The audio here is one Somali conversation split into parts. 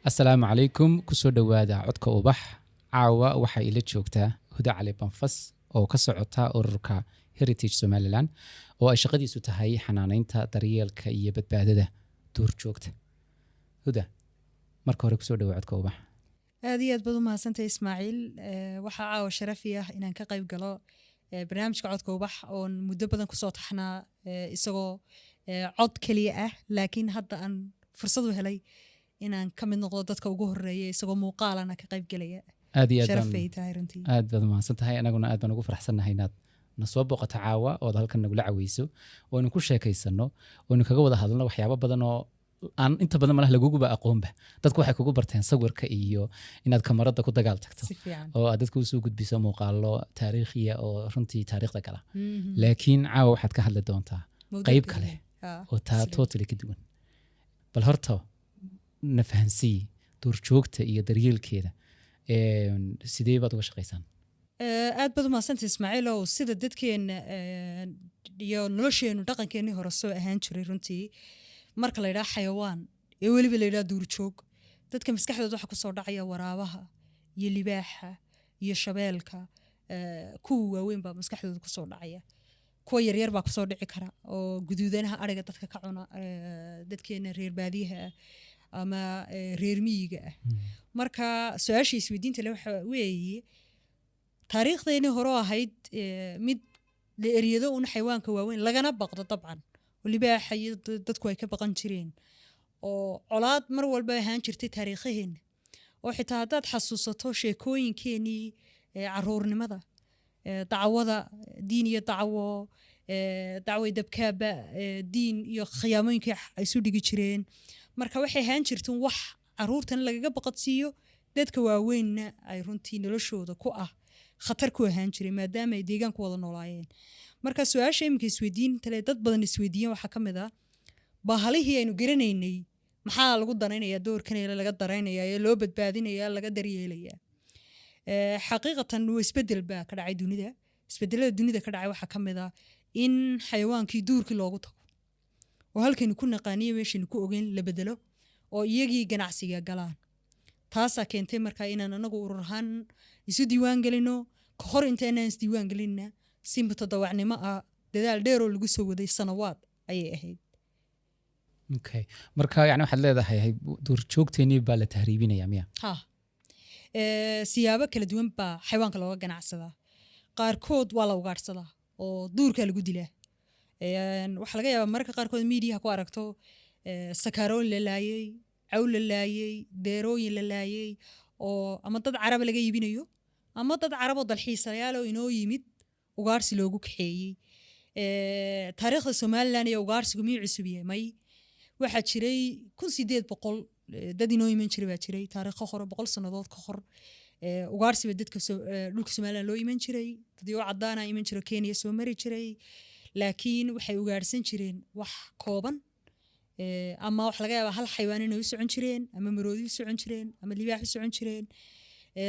Asalaamu calaykum, kusoo dhowaada Codka Ubax. Caawa waxaa ila joogtaa Huda Cali Banfas oo ka socota ururka Heritage Somaliland, oo ay shaqadiisu tahay xanaaneynta, daryeelka iyo badbaadada duurjoogta. Huda, marka hore kusoo dhawo Codka Ubax. Aad iyo aad baad u mahadsantahay, Ismaaciil. Waxaa caawa sharafi ah inaan ka qayb galo barnaamijka Codka Ubax, oon muddo badan kusoo taxnaa isagoo cod keliya ah, laakiin hadda aan fursad u helay inaan ka mid noqdo dadka ugu horeeya isagoo muuqaalana ka qayb gelaya. Aad iyo aad sharaf bay tahay runtii. Aad baad umahadsan tahay. Anaguna aad baan ugu faraxsannahay inaad na soo booqato caawa, ood halkan nagula caweyso, ooaynu ku sheekaysano, ooaynu kaga wada hadalno waxyaabo badan oo aan inta badan malaha laguguba aqoonba. Dadku waxay kugu barteen sawirka iyo inaad kamarada ku dagaal tagto si fiican oo aad dadka usoo gudbiso muuqaalo taariikhiya oo runtii taariikhda gala, laakiin caawa waxaad ka hadli doontaa mawduuc qayb kale kale oo taa totally ka duwan. Bal horta na fahansii duurjoogta iyo daryeelkeeda, sidee baad uga shaqaysaan? Aad baad u mahadsantahay, Ismaaciil. Ow sida dadkeena iyo nolosheenu dhaqankeenii hore soo ahaan jiray, runtii marka la yidhaha xayawaan ee weliba la yidhaha duurjoog, dadka maskaxdooda waxa kusoo dhacaya waraabaha iyo libaaxa iyo shabeelka. Kuwa waaweyn baa maskaxdooda kusoo dhacaya. Kuwa yaryar baa kusoo dhici kara oo guduudanaha ariga dadka ka cuna, dadkeena reer baadiyaha ah ama reer miyiga ah. Marka su-aasha isweydiinta le waxa weeye, taariikhdeenii hore oo ahayd mid la eryado un xayawaanka waaweyn lagana baqdo dabcan, oo libaaxa iyo dadku ay ka baqan jireen, oo colaad mar walba ahaan jirtay taariikhaheena, oo xitaa haddaad xasuusato sheekooyinkeenii caruurnimada, dacwada diin iyo dacwo, dacway dabkaaba, diin iyo khiyaamooyinkii ay isu dhigi jireen. Marka waxay ahaan jirteen wax caruurtan lagaga baqadsiiyo, dadka waaweynna ay runtii noloshooda ku ah khatar ku ahaan jiray, maadaama ay deegaanku wada noolaayeen. Marka su-aasha iminka isweydiinta le dad badan isweydiiyeen waxaa ka mid ah, bahalihii aynu garanaynay maxaa lagu danaynayaa doorkan ee laga daraynaya ee loo badbaadinaya, laga daryeelaya? Xaqiiqatan waa isbedel baa ka dhacay dunida. Isbedelada dunida ka dhacay waxaa ka mid ah in xayawaankii duurkii loogu tago oo halkaynu ku naqaaniyo meeshaynu ku ogeyn la bedelo oo iyagii ganacsiga galaan. Taasaa keentay marka inaan anagu urur ahaan isu diiwaan gelino. Ka hor intaynaan isdiiwaan gelinna, si mutadawacnimo ah, dadaal dheer oo lagu soo waday sanawaad ayay ahayd. Okay, marka yani waxaad leedahay duurjoogteenii baa la tahriibinaya miya? Ha. Siyaabo kala duwan baa xayawaanka looga ganacsadaa. Qaarkood waa la ugaadhsadaa oo duurkaa lagu dilaa. Waxaa laga yaabaa mararka qaarkood miidiyaha ku aragto sakaarooyin la laayay, caw la laayay, deerooyin la laayay, oo ama dad Caraba laga iibinayo ama dad Caraboo dalxiisayaal oo inoo yimid ugaarsi loogu kaxeeyey. Taariikhda Somaliland iyo ugaarsigu miyuu cusub yahay? May. Waxaa jiray 1800 dad inoo iman jiray baa jiray. Taariikho hore, 100 sannadood ka hor, ugaarsiba dadka dhulka Somaliland loo iman jiray. Dadyo cadaana iman jiro, Kenya soo mari jiray, laakiin waxay ugaarsan jireen wax kooban, ama waxa laga yaabaa hal xayawaan inay u socon jireen, ama maroodi u socon jireen, ama libaax u socon jireen.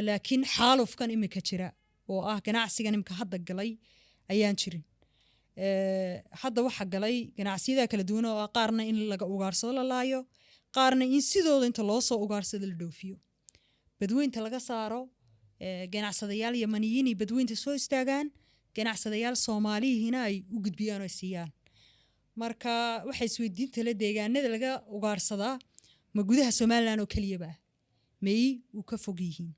Laakiin xaalufkan imika jira oo ah ganacsigan imika hadda galay ayaan jirin. Hadda waxaa galay ganacsiyada kala duwan oo ah qaarna in laga ugaarsado la laayo, qaarna in sidooda inta loo soo ugaarsado la dhoofiyo, badweynta laga saaro. Ganacsadayaal Yamaniyiin ay badweynta soo istaagaan, ganacsadayaal Soomaaliyihiina ay u gudbiyaan oo ay siiyaan. Marka waxay isweydiinta le, deegaanada laga ugaarsadaa ma gudaha Somaliland oo keliyaba may u ka fog yihiin?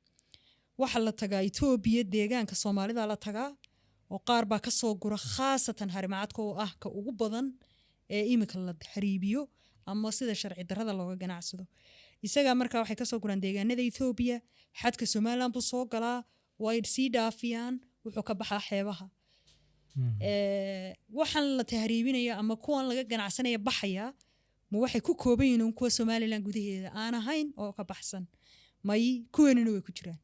Waxaa la tagaa Etoobiya, deegaanka Soomaalida la tagaa, oo qaar baa kasoo gura, khaasatan harimacadka oo ah ka ugu badan ee imika la xariibiyo ama sida sharci darrada looga ganacsado. Isagaa markaa waxay kasoo guraan deegaanada Etoobiya, xadka Somaliland buu soo galaa, way sii dhaafiyaan, wuxuu ka baxaa xeebaha. Waxaan la tahriibinaya ama kuwan laga ganacsanaya baxaya, ma waxay ku kooban yihiin un kuwa Somaliland gudaheeda aan ahayn oo ka baxsan? May, kuweenina way ku jiraan,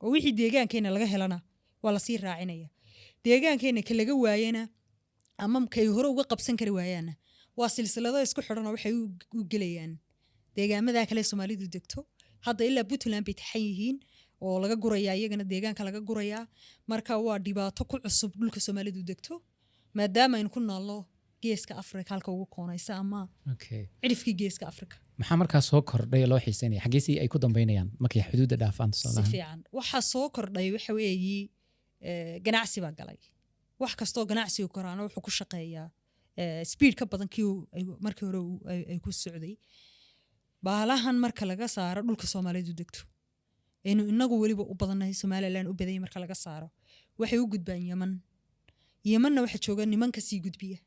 oo wixii deegaankeena laga helana waa lasii raacinaya. Deegaankeena ka laga waayana ama kay hore uga qabsan kari waayaana, waa silsilado isku xidhan oo waxay u gelayaan deegaamada kale Soomaalidu degto. Hadda ilaa Puntland bay taxan yihiin oo laga gurayaa, iyagana deegaanka laga gurayaa. Marka waa dhibaato ku cusub dhulka Soomaalidu degto, maadaama aynu ku naalno Geeska Afrika halka ugu koonaysa ama cidhifkii Geeska Afrika. Maxaa markaa soo kordhay oo loo xiiseynaya? Xaggeesii ay ku dambeynayaan markay xuduudda dhaafaan? Si tusaalahaan. fiican. Waxaa soo kordhay waxa weeyi ganacsi baa galay. Wax kastoo ganacsigu koraana wuxuu ku shaqeeyaa speed ka badan kii markii hore ay ku socday. Baalahan marka laga saaro dhulka Soomaalidu degto, aynu inagu weliba u badannahay, Somaliland u badanyay, marka laga saaro waxay u gudbaan Yeman. Yemanna waxaa jooga nimanka sii gudbiya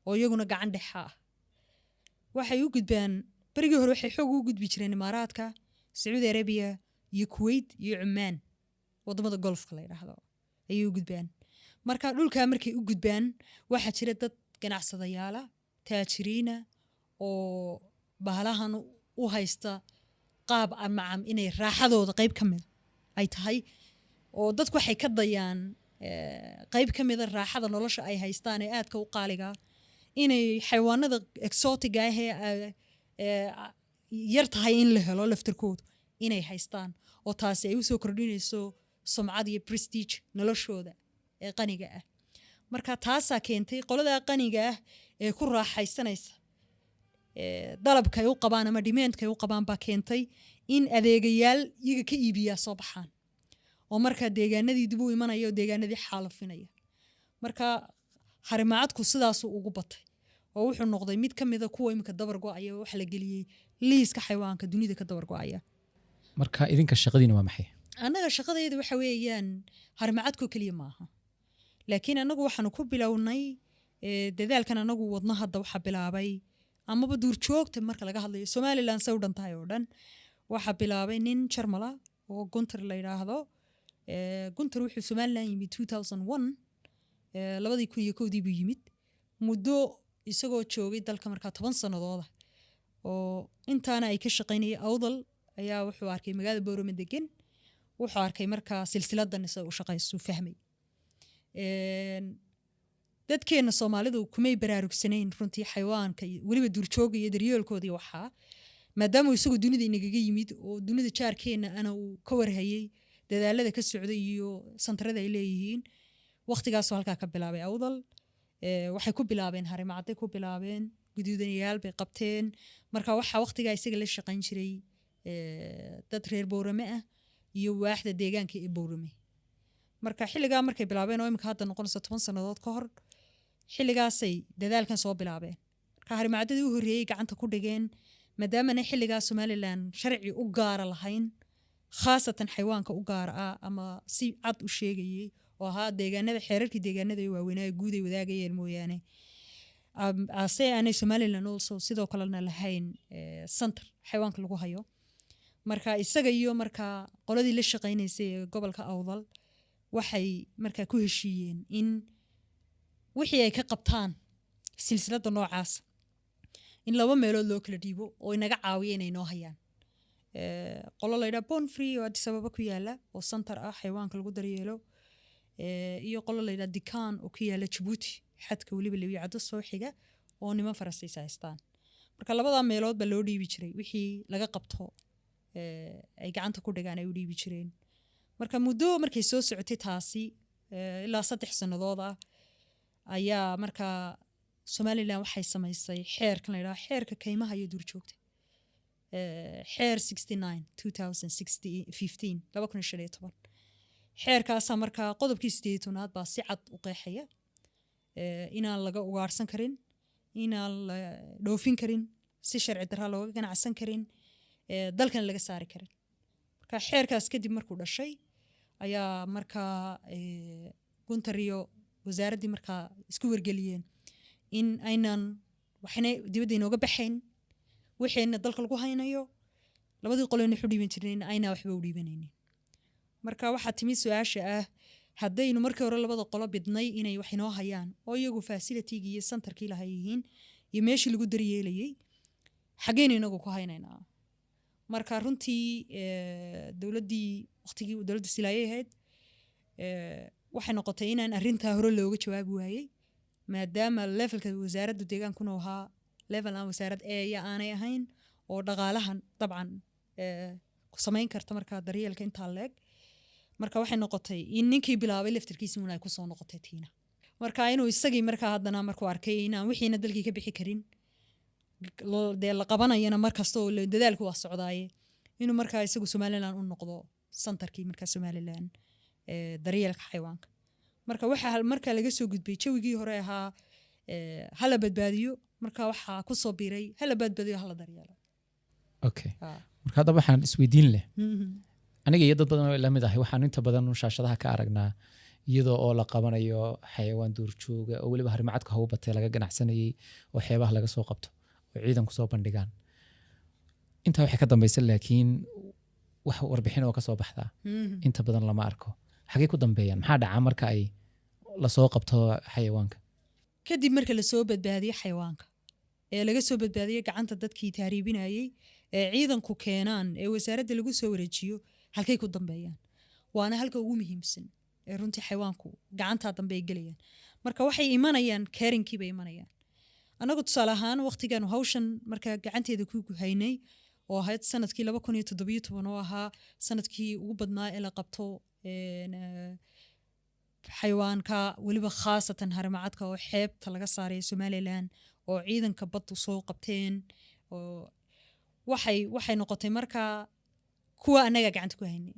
oo iyaguna gacan dhexa ah. Waxay u gudbaan, berigii hore waxay xoog ugu gudbi jireen Imaaraadka, Sacuudi Arabiya iyo Kuwait iyo Cumaan, wadamada Golfka la yidhaahdo ayay u gudbaan. Marka dhulkaa markay u gudbaan waxaa jira dad ganacsadayaala, taajiriina oo bahalahan u haysta qaab amacam inay raaxadooda qayb ka mida ay tahay, oo dadku waxay ka dayaan qayb ka mida raaxada nolosha ay haystaan ee aadka u qaaliga, inay xayawaanada exotic-ga ah ee yar tahay in la helo laftarkoodu inay haystaan, oo taasi ay usoo kordhinayso sumcad iyo prestige noloshooda ee qaniga ah. Marka taasaa keentay qoladaa qaniga ah ee ku raaxaysanaysa dalabka ay u qabaan ama demand-ka ay u qabaan baa keentay in adeegayaal iyaga ka iibiyaa soo baxaan, oo markaa deegaanadii dib u imanaya oo deegaanadii xaalufinaya. Marka harimacadku sidaasuu ugu batay oo wuxuu noqday mid ka mida kuwa imika dabar go'aya. Waxa la geliyey liiska xayawaanka dunida ka dabar go'aya. Marka idinka shaqadiina waa maxay? Annaga shaqadayda waxa weeyaan, harimacadkoo keliya maaha, laakiin annagu waxaanu ku bilownay dadaalkan anagu wadno hadda waxaa bilaabay, amaba duurjoogta marka laga hadlayo Somaliland say u dhan tahay oo dhan, waxaa bilaabay nin Jarmala oo Gunter la yidhaahdo. Gunter wuxuu Somaliland yimid 2001, 2001-dii buu yimid. Muddo isagoo joogay dalka markaa 10 sannadooda oo intaana ay ka shaqaynayay Awdal ayaa wuxuu arkay magaalada Boorama degan. Wuxuu arkay markaa silsiladan isaga u shaqaysu fahmay. Dadkeena Soomaalidu kumay baraarugsanayn runtii xayawaanka iyo weliba duurjooga iyo daryeelkooda iyo waxaa, maadaama uu isagu dunida inagaga yimid oo dunida jaarkeena ana uu ka warhayay dadaalada ka socday iyo santarada ay leeyihiin. Waqtigaasoo halkaa ka bilaabay Awdal. Waxay ku bilaabeen harimacday, ku bilaabeen guduudanayaal bay qabteen. Marka waxaa waqtigaa isaga la shaqayn jiray dad reer Boorame ah iyo waaxda deegaanka ee Boorame. Marka xilligaa markay bilaabeen, oo imika hadda noqonaysa 10 sannadood ka hor, xilligaasay dadaalkan soo bilaabeen. Marka harimacdadii u horreeyey gacanta ku dhigeen, maadaamana xilligaa Somaliland sharci u gaara lahayn, khaasatan xayawaanka u gaara ah ama si cad u sheegayay oo ahaa deegaanada, xeerarkii deegaanada ee waaweynaa guud ay wadaagayeen mooyaane, ase aanay Somaliland also sidoo kalena lahayn center xayawaanka lagu hayo. Marka isaga iyo marka qoladii la shaqaynaysay ee gobolka Awdal waxay markaa ku heshiiyeen in wixii ay ka qabtaan silsiladda noocaas in laba meelood loo kala dhiibo oo inaga caawiya inay noo hayaan. Qolo la yidhaha Born Free oo Addis Ababa ku yaala oo center ah xayawaanka lagu daryeelo, iyo qolo la yidhaha Dikan oo ku yaala Jabuuti, xadka weliba Lewicado soo xiga, oo niman Faransiis haystaan. Marka labadaa meelood baa loo dhiibi jiray wixii laga qabto, ay gacanta ku dhigaan ay u dhiibi jireen. Marka muddo markay soo socotay taasi, ilaa 3 sannadood ah, ayaa markaa Somaliland waxay samaysay xeerkan la yidhaha xeerka kaymaha iyo duurjoogta, xeer 69 2015, 2015. Xeerkaasaa markaa qodobkii 18aad baa si cad u qeexaya inaan laga ugaarsan karin, inaan la dhoofin karin, si sharci darra looga ganacsan karin, dalkana laga saari karin. Marka xeerkaas kadib markuu dhashay ayaa markaa Gunter iyo wasaaraddii markaa isku wargeliyeen in aynan waxna dibadda inooga baxayn, wixeenna dalka lagu haynayo, labadii qolena waxu dhiiban jirnayn aynaa waxba u dhiibanaynin. Marka waxaa timi su-aasha ah, haddaynu markii hore labada qolo bidnay inay wax inoo hayaan oo iyagu facility-gii iyo centerkii laha yihiin iyo meeshii lagu daryeelayay, xaggeynu inagu ku haynaynaa? Marka runtii dowladdii waqtigii dowladda Silaayay ahayd, waxay noqotay inaan arrintaa hore looga jawaabi waayey, maadaama levelka wasaaradda deegaankuna ahaa level aan wasaarad eeya aanay ahayn oo dhaqaalahan dabcan ku samayn karta markaa daryeelka intaa leeg. Marka waxay noqotay in ninkii bilaabay laftarkiisi un ay kusoo noqotay tiina. Marka inuu isagii markaa haddana markuu arkay inaan wixiina dalkii ka bixi karin, dee la qabanayana mar kasta oo dadaalku waa socdaaye, inuu markaa isagu Somaliland u noqdo centerkii markaa Somaliland daryeelka xayawaanka. Marka waxaa markaa laga soo gudbay jawigii hore ahaa hala badbaadiyo. Marka waxaa kusoo biiray hala badbaadiyo, hala daryeelo. Okay. Marka haddaba waxaan isweydiin leh, aniga iyo dad badan oo la mid ahay, waxaan inta badan shaashadaha ka aragnaa iyadoo oo la qabanayo xayawaan duurjooga oo weliba harimacadka hagu batay laga ganacsanayay oo xeebaha laga soo qabto oo ciidanku soo bandhigaan. Intaa waxay ka dambaysa laakiin wax warbixin oo ka soo baxdaa inta badan lama arko. Xagee ku dambeeyaan? Maxaa dhacaa marka ay lasoo qabto xayawaanka? Kadib marka lasoo badbaadiyo xayawaanka ee laga soo badbaadiyo gacanta dadkii tahriibinayay ee ciidanku keenaan ee wasaaradda lagu soo wareejiyo, halkay ku dambeeyaan? Waana halka ugu muhiimsan ee runtii. Xayawaanku gacantaa dambe ay gelayaan. Marka waxay imanayaan caringkii bay imanayaan. Annagu tusaale ahaan waqtigaanu hawshan marka gacanteeda ku haynay oo ahayd sanadkii 2017 oo ahaa sanadkii ugu badnaa ee la qabto xayawaanka, weliba khaasatan harimacadka oo xeebta laga saaray Somaliland oo ciidanka baddu soo qabteen, oo waxay noqotay markaa kuwa annaga gacanta ku haynay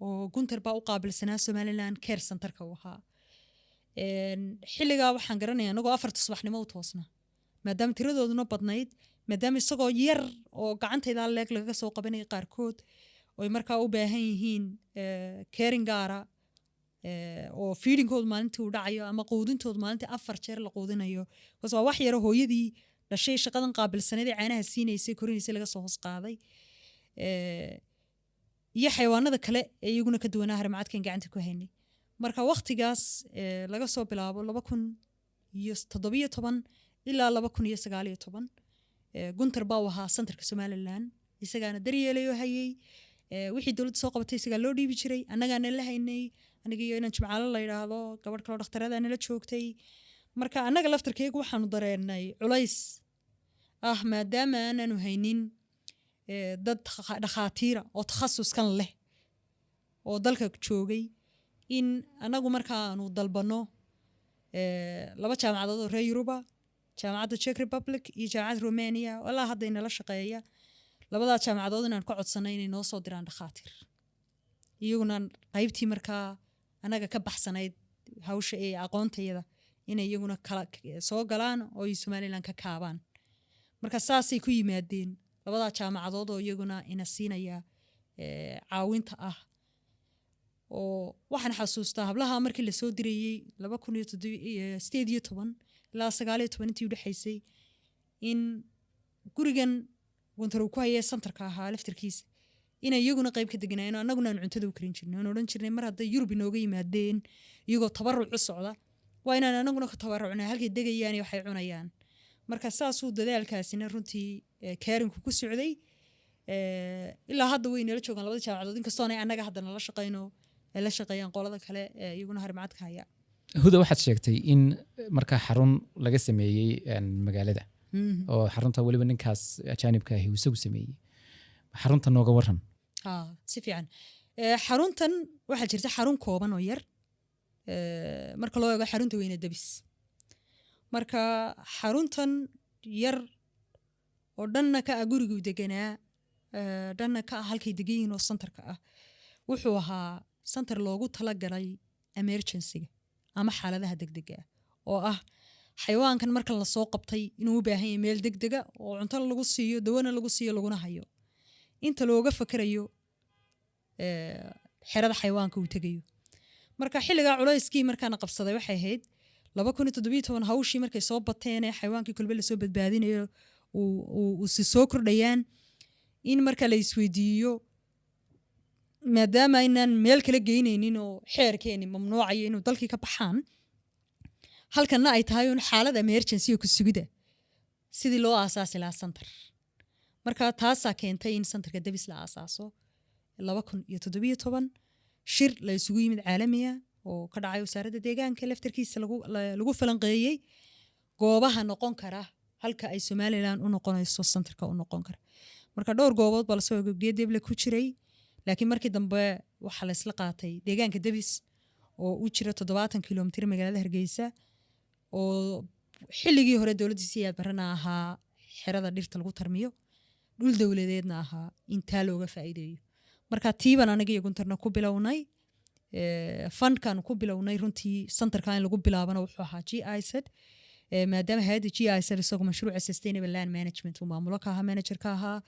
oo Gunter baa u qaabilsanaa Somaliland care centerka uu ahaa. Xilligaa waxaan garanaya anagoo 4ta subaxnimo u toosna, maadaama tiradooduna badnayd, maadaama isagoo yar oo gacantayda leeg lagaga soo qabanaya qaarkood oy markaa u baahan yihiin caring gaara oo feedingkoodu maalintii uu dhacayo ama quudintoodu maalintii 4 jeer la quudinayo, bas waa wax yaro hooyadii dhashay shaqadan qaabilsaneed ee caanaha siinaysay, korinaysay, laga soo hoos qaaday, iyo xayawaanada kale ee iyaguna ka duwanaa harimacadkan gacanta ku haynay. Marka waqtigaas laga soo bilaabo 2017 ilaa 2019, Gunter baa u ahaa centerka Somaliland, isagaana daryeelay oo hayay. Wixii dowladda soo qabatay isagaa loo dhiibi jiray, annagaana la haynay, aniga iyo inaan Jimcaalo la yidhaahdo, gabadh kaloo dhakhtarada nala joogtay. Marka annaga laftarkeegu waxaanu dareennay culays ah maadaama aanaanu haynin dad dhakhaatiira oo takhasuskan leh oo dalka joogay, in annagu markaanu dalbanno laba jaamacadood oo reer Yuruba, jaamacadda Czech Republic iyo jaamacadda Romania oo ilaa hadda inala shaqeeya, labadaa jaamacadood inaan ka codsanay inay noo soo diraan dhakhaatiir iyaguna qaybtii markaa annaga ka baxsanayd hawsha ee aqoontayada inay iyaguna kala soo galaan oo ay Somaliland ka kaabaan. Marka saasay ku yimaadeen labadaa jaamacadood oo iyaguna ina siinaya caawinta ah. Oo waxaan xasuustaa hablaha markii lasoo dirayey 2018 ilaa 19 intii udhexaysay, in gurigan Gunter uu ku hayay centerka ahaa laftarkiisa inay iyaguna qayb ka deganaayeen oo annaguna aan cuntada u karin jirnay, oon odhan jirnay mar hadday Yurub inooga yimaadeen iyagoo tabaruc u socda, waa inaan anaguna ka tabarucnaa halkay degayaan iyo waxay cunayaan. Marka saasuu dadaalkaasina runtii caringku ku socday. Ilaa hadda way nala joogaan labada jaamacadood, inkastoo aanay annaga hadda nala shaqayno, ay la shaqeeyaan qolada kale ee iyaguna harimacadka haya. Huda, waxaad sheegtay in markaa xarun laga sameeyey magaalada oo xarunta weliba ninkaas ajaanibka ahi uu isagu sameeyey. Xarunta nooga waran. Haa, si fiican. Xaruntan waxaa jirta xarun kooban oo yar marka loo eego xarunta weyne Debis. Marka xaruntan yar oo dhanna ka ah guriguu deganaa, dhanna ka ah halkay degan yihiin oo centerka ah, wuxuu ahaa center loogu talagalay emergencyga ama xaaladaha degdega ah, oo ah xayawaankan marka lasoo qabtay inuu u baahan yahay meel degdega oo cunto lagu siiyo, dawana lagu siiyo, laguna hayo inta looga fakerayo xerada xayawaanka uu tegayo. Marka xilligaa culayskii markaana qabsaday waxay ahayd 2017, hawshii markay soo bateen ee xayawaankii kolbe lasoo badbaadinayo uu si soo kordhayaan, in marka la isweydiiyo maadaama aynaan meel kala geynaynin oo xeerkeeni mamnuucayo inuu dalkii ka baxaan, halkanna ay tahay un xaalad emergency oo ku sugida, sidii loo aasaasi lahaa center. Marka taasaa keentay in centerka Debis la aasaaso 2017, shir la isugu yimid caalamiya oo ka dhacay wasaaradda deegaanka laftarkiisa lagu falanqeeyey goobaha noqon kara halka ay Somaliland u noqonayso centerka u noqon kara. Marka dhowr goobood baa lasoo geedeeble ku jiray, laakiin markii dambe waxaa la isla qaatay deegaanka Debis oo u jira 70 kilomitir magaalada Hargeysa. Oo xilligii hore dowladda Siyaad Barrena ahaa xerada dhirta lagu tarmiyo, dhul dowladeedna ahaa, intaa looga faa'iideeyo. Marka tiiban aniga iyo Guntarna ku bilownay fundkan ku bilownay. Runtii centerka in lagu bilaabana wuxuu ahaa GIZ, maadaama hay'adda GIZ isagoo mashruuca sustainable land management uu maamulo ka ahaa, manager ka ahaa,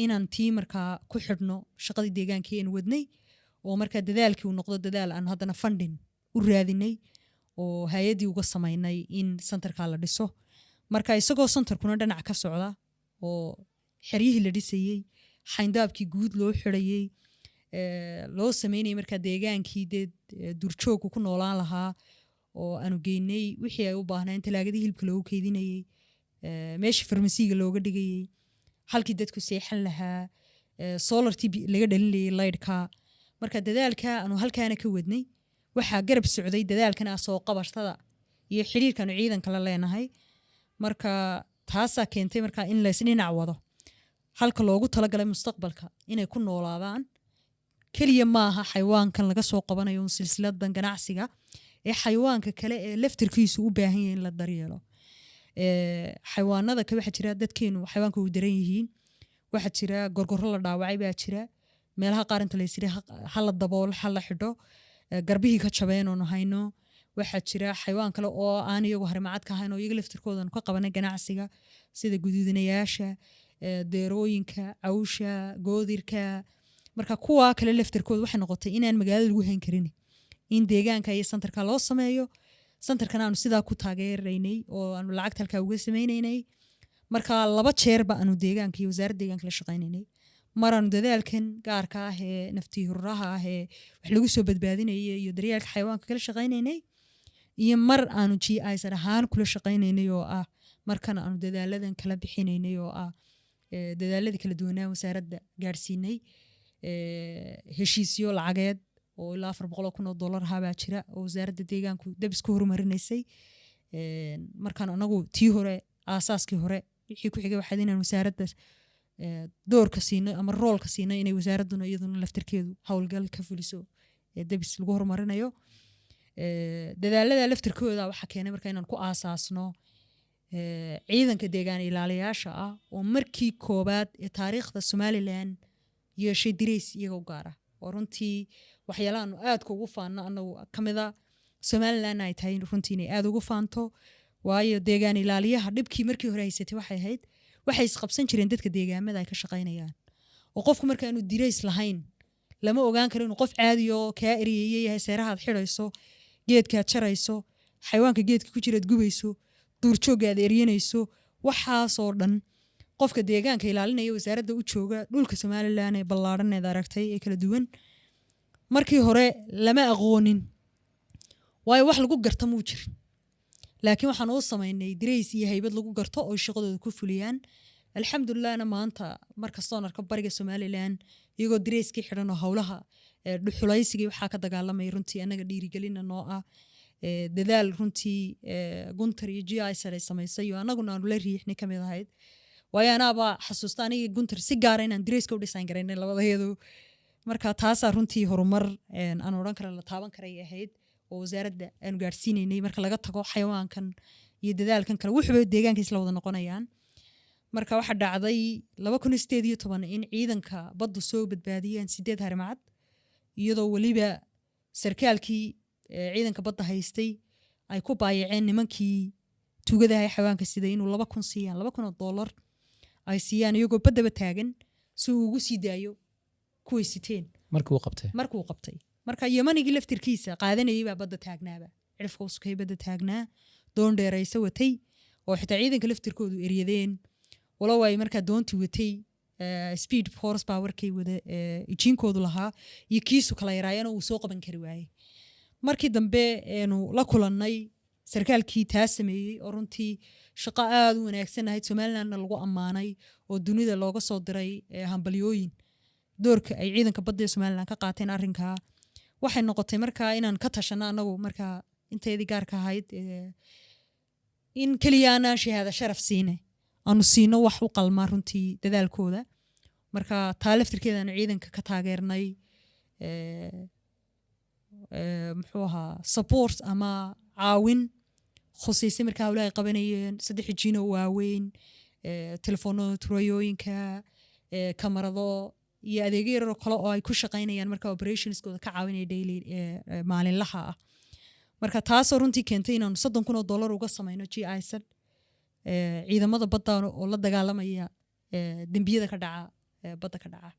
inaan tii markaa ku xidhno shaqadii deegaankii aan wadnay, oo markaa dadaalkii uu noqdo dadaal aan haddana funding u raadinay oo hay-addii uga samaynay in centerka la dhiso. Marka isagoo centerkuna dhinac ka socda oo xeryihii la dhisayey, xayndaabkii guud loo xidhayey, loo sameynayay markaa deegaankii dee duurjoogku ku noolaan lahaa, oo aanu geynay wixii ay u baahnaan, talaagadii hilibka loogu keydinayey, meeshii farmasiiga looga dhigayey, halkii dadku seexan lahaa, solartii laga dhalinayay laydhka. Marka dadaalka aanu halkaana ka wadnay waxaa garab socday dadaalkan ah soo qabashada iyo xidhiirkaanu ciidanka la leenahay. Marka taasaa keentay marka in laysdhinac wado halka loogu talagalay mustaqbalka inay ku noolaadaan. Keliya maaha xayawaankan laga soo qabanayo un silsiladan ganacsiga ee xayawaanka kale ee laftirkiisu u baahan yahay in la daryeelo. Xayawaanada kale waxaa jira dadkeenu xayawaanka u daran yihiin. Waxaa jira gorgorro la dhaawacay baa jira, meelaha qaar inta laysiri ha la daboolo, ha la xidho, garbihii ka jabeen oonu hayno. Waxaa jira xayawaan kale oo aan iyagu harimacad ka ahayn oo iyaga laftirkoodan ka qabanay ganacsiga, sida guduudinayaasha, deerooyinka, cawsha, goodirka. Marka kuwaa kale laftirkooda waxay noqotay inaan magaalada lagu hayn karin, in deegaanka iyo centerka loo sameeyo. Centerkana aanu sidaa ku taageeraynay oo aanu lacagta halkaa uga sameynaynay. Marka laba jeerba aanu deegaanka iyo wasaaradda deegaanka la shaqaynaynay: mar aanu dadaalkan gaarka ah ee naftii hururaha ah ee wax lagu soo badbaadinaya iyo daryeelka xayawaanka kala shaqaynaynay, iyo mar aanu GIZ ahaan kula shaqaynaynay, oo ah markan aanu dadaaladan kala bixinaynay, oo ah dadaaladii kala duwanaa wasaaradda gaadhsiinay. Heshiisyo lacageed oo ilaa $400,000 ahaa baa jira oo wasaaradda deegaanku dab isku horumarinaysay. Markaan anagu tii hore aasaaskii hore wixii ku xigay waxayd inaan wasaaradda doorka siino ama roolka siino, inay wasaaradduna iyaduna laftirkeedu howlgal ka fuliso ee dabis lagu horumarinayo. Dadaalada laftirkooda waxaa keenay marka inaan ku aasaasno ciidanka deegaan ilaaliyaasha ah, oo markii koobaad ee taariikhda Somaliland yeeshay dirays iyaga u gaara, oo runtii waxyaalahaanu aadka ugu faano anagu kamida Somaliland ay tahay runtii inay aad ugu faanto. Waayo, deegaan ilaaliyaha dhibkii markii hore haysatay waxay ahayd waxay isqabsan jireen dadka deegaamada ay ka shaqaynayaan, oo qofku markaanu dirays lahayn lama ogaan karo inuu qof caadi oo kaa eriyaya yahay. Seerahaad xidhayso, geedkaad jarayso, xayawaanka geedka ku jiraad gubayso, duurjoogga aad eryanayso, waxaasoo dhan qofka deegaanka ilaalinaya wasaaradda u jooga dhulka Somaliland ee ballaadhan eed aragtay ee kala duwan markii hore lama aqoonin, waayo wax lagu garta muu jirin. Laakiin waxaan u samaynay dirays iyo haybad lagu garto oo shaqadooda ku fuliyaan. Alxamdulilahna maanta markastoon arko bariga Somaliland iyagoo dirayskii xidhan oo howlaha dhuxulaysigii waxaa ka dagaalamaya, runtii annaga dhiirigelina noo ah. Dadaal runtii Guntar iyo GIZ ay samaysay iyo annaguna aanu la riixnay kamid ahayd, waayo anaaba xasuusta aniga Guntar si gaara inaan dirayska u design garaynay labadayadu. Marka taasaa runtii horumar aan odhan kara la taaban karay ahayd oo wasaaradda aanu gaadhsiinaynay. Marka laga tago xayawaankan iyo dadaalkan kale, wuxuba deegaanka isla wada noqonayaan. Marka waxaa dhacday 2018 in ciidanka baddu soo badbaadiyeen sideed harimacad, iyadoo weliba sarkaalkii ciidanka badda haystay ay ku baayaceen nimankii tuugadaha xayawaanka sida inuu 2000 siiyaan, $2000 ay siiyaan iyagoo baddaba taagan, si uu ugu sii daayo kuway siteen. Markii uu qabtay. Markuu qabtay. Marka Yamanigii laftirkiisa qaadanayay baa badda taagnaaba, cidhifka usukay badda taagnaa, doon dheeraysa watay oo xitaa ciidanka laftirkoodu eryadeen, walow ay markaa doontii watay speed force powerkay wada ijiinkoodu lahaa iyo kiisu kala yaraayeen oo uu soo qaban kari waayey. Markii dambe eenu la kulannay sarkaalkii taa sameeyey, oo runtii shaqo aad u wanaagsan ahayd, Somalilandna lagu ammaanay oo dunida looga soo diray hambalyooyin doorka ay ciidanka badda ee Somaliland ka qaateen arrinkaa, waxay noqotay markaa inaan ka tashano annagu markaa inteedii gaarka ahayd in keliya aanaan shahaada sharaf siine, aanu siino wax u qalmaa runtii dadaalkooda. Marka taa laftirkeeda aanu ciidanka ka taageernay muxuu ahaa support ama caawin. Khusaysay markaa hawlaha ay qabanayeen, 3 jiino waaweyn, telefoonada turayooyinka, kamarado iyo adeegyo yaroo kale oo ay ku shaqaynayaan marka operationskooda ka caawinaya daily, maalinlaha ah. Marka taasoo runtii keentay inaanu $30,000 uga samayno GIZ ciidamada badda oo la dagaalamaya dembiyada ka dhaca, badda ka dhaca.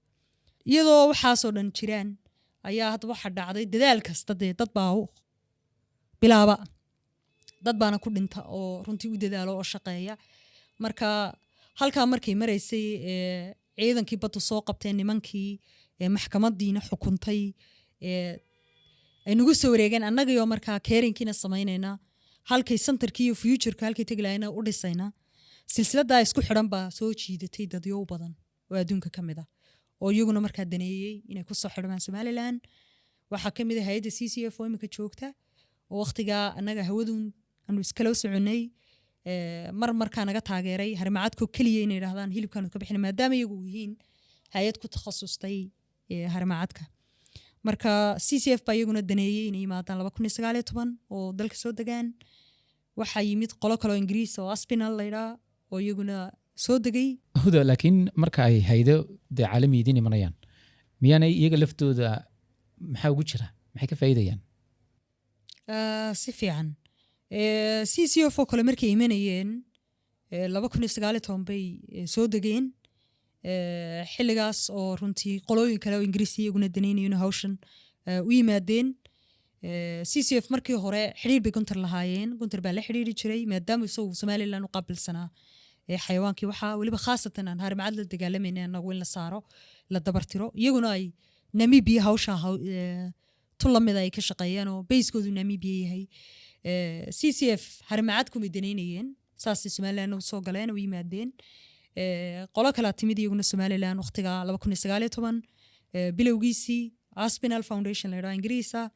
Iyadoo waxaasoo dhan jiraan ayaa hadda waxaa dhacday, dadaal kasta dee dad baa u bilaaba, dad baana ku dhinta oo runtii u dadaalo oo shaqeeya. Marka halkaa markay maraysay, ciidankii baddu soo qabteen nimankii, maxkamadiina xukuntay, ay nagu soo wareegeen annagayoo markaa caringkiina samaynayna, halkay centerkii iyo futureka halkay tegi lahayna u dhisayna. Silsiladaa isku xidhan baa soo jiidatay dadyow badan oo adduunka ka mid ah oo iyaguna markaa daneeyey inay kusoo xidhmaan Somaliland. Waxaa ka mid ah hay-adda CCF oo imika joogta, oo waqtigaa annaga hawadun aanu iskala soconay, mar markaa naga taageeray harimacadkoo keliya inay yidhahdaan hilibkaanu ka bixina, maadaama iyagu yihiin hay-ad ku takhasustay harimacadka. Marka CCF baa iyaguna daneeyey inay yimaadaan 2019 oo dalka soo degaan. Waxaa yimid qolo kale oo Ingiriis oo Aspinall laydhaa oo iyaguna soo degay. Huda, laakiin marka ay haydo dee caalami idiin imanayaan, miyaanay iyaga laftooda maxaa ugu jira? Maxay ka faa'iidayaan? Si fiican. CCF oo kale markay imanayeen, 2019 bay soo degeen. Xilligaas oo runtii qolooyin kale oo Ingiriisi iyaguna danaynayeen hawshan u yimaadeen. CCF markii hore xidhiir bay Gunter lahaayeen. Gunter baa la xidhiiri jiray maadaama isagu Somaliland u qaabilsanaa xayawaankii, waxaa weliba khaasatan aan harimacad la dagaalamayna anagu in la saaro, la dabartiro, iyaguna ay Namibia hawsha tu lamida ay ka shaqeeyaan oo basekoodu Namibia yahay. CCF harimacad kumay danaynayeen, saasay Somaliland u soo galeen oo u yimaadeen. Qolo kalaa timid iyaguna Somaliland waqtiga 2019 bilowgiisii, Aspinall Foundation la yidhaha, Ingiriisa.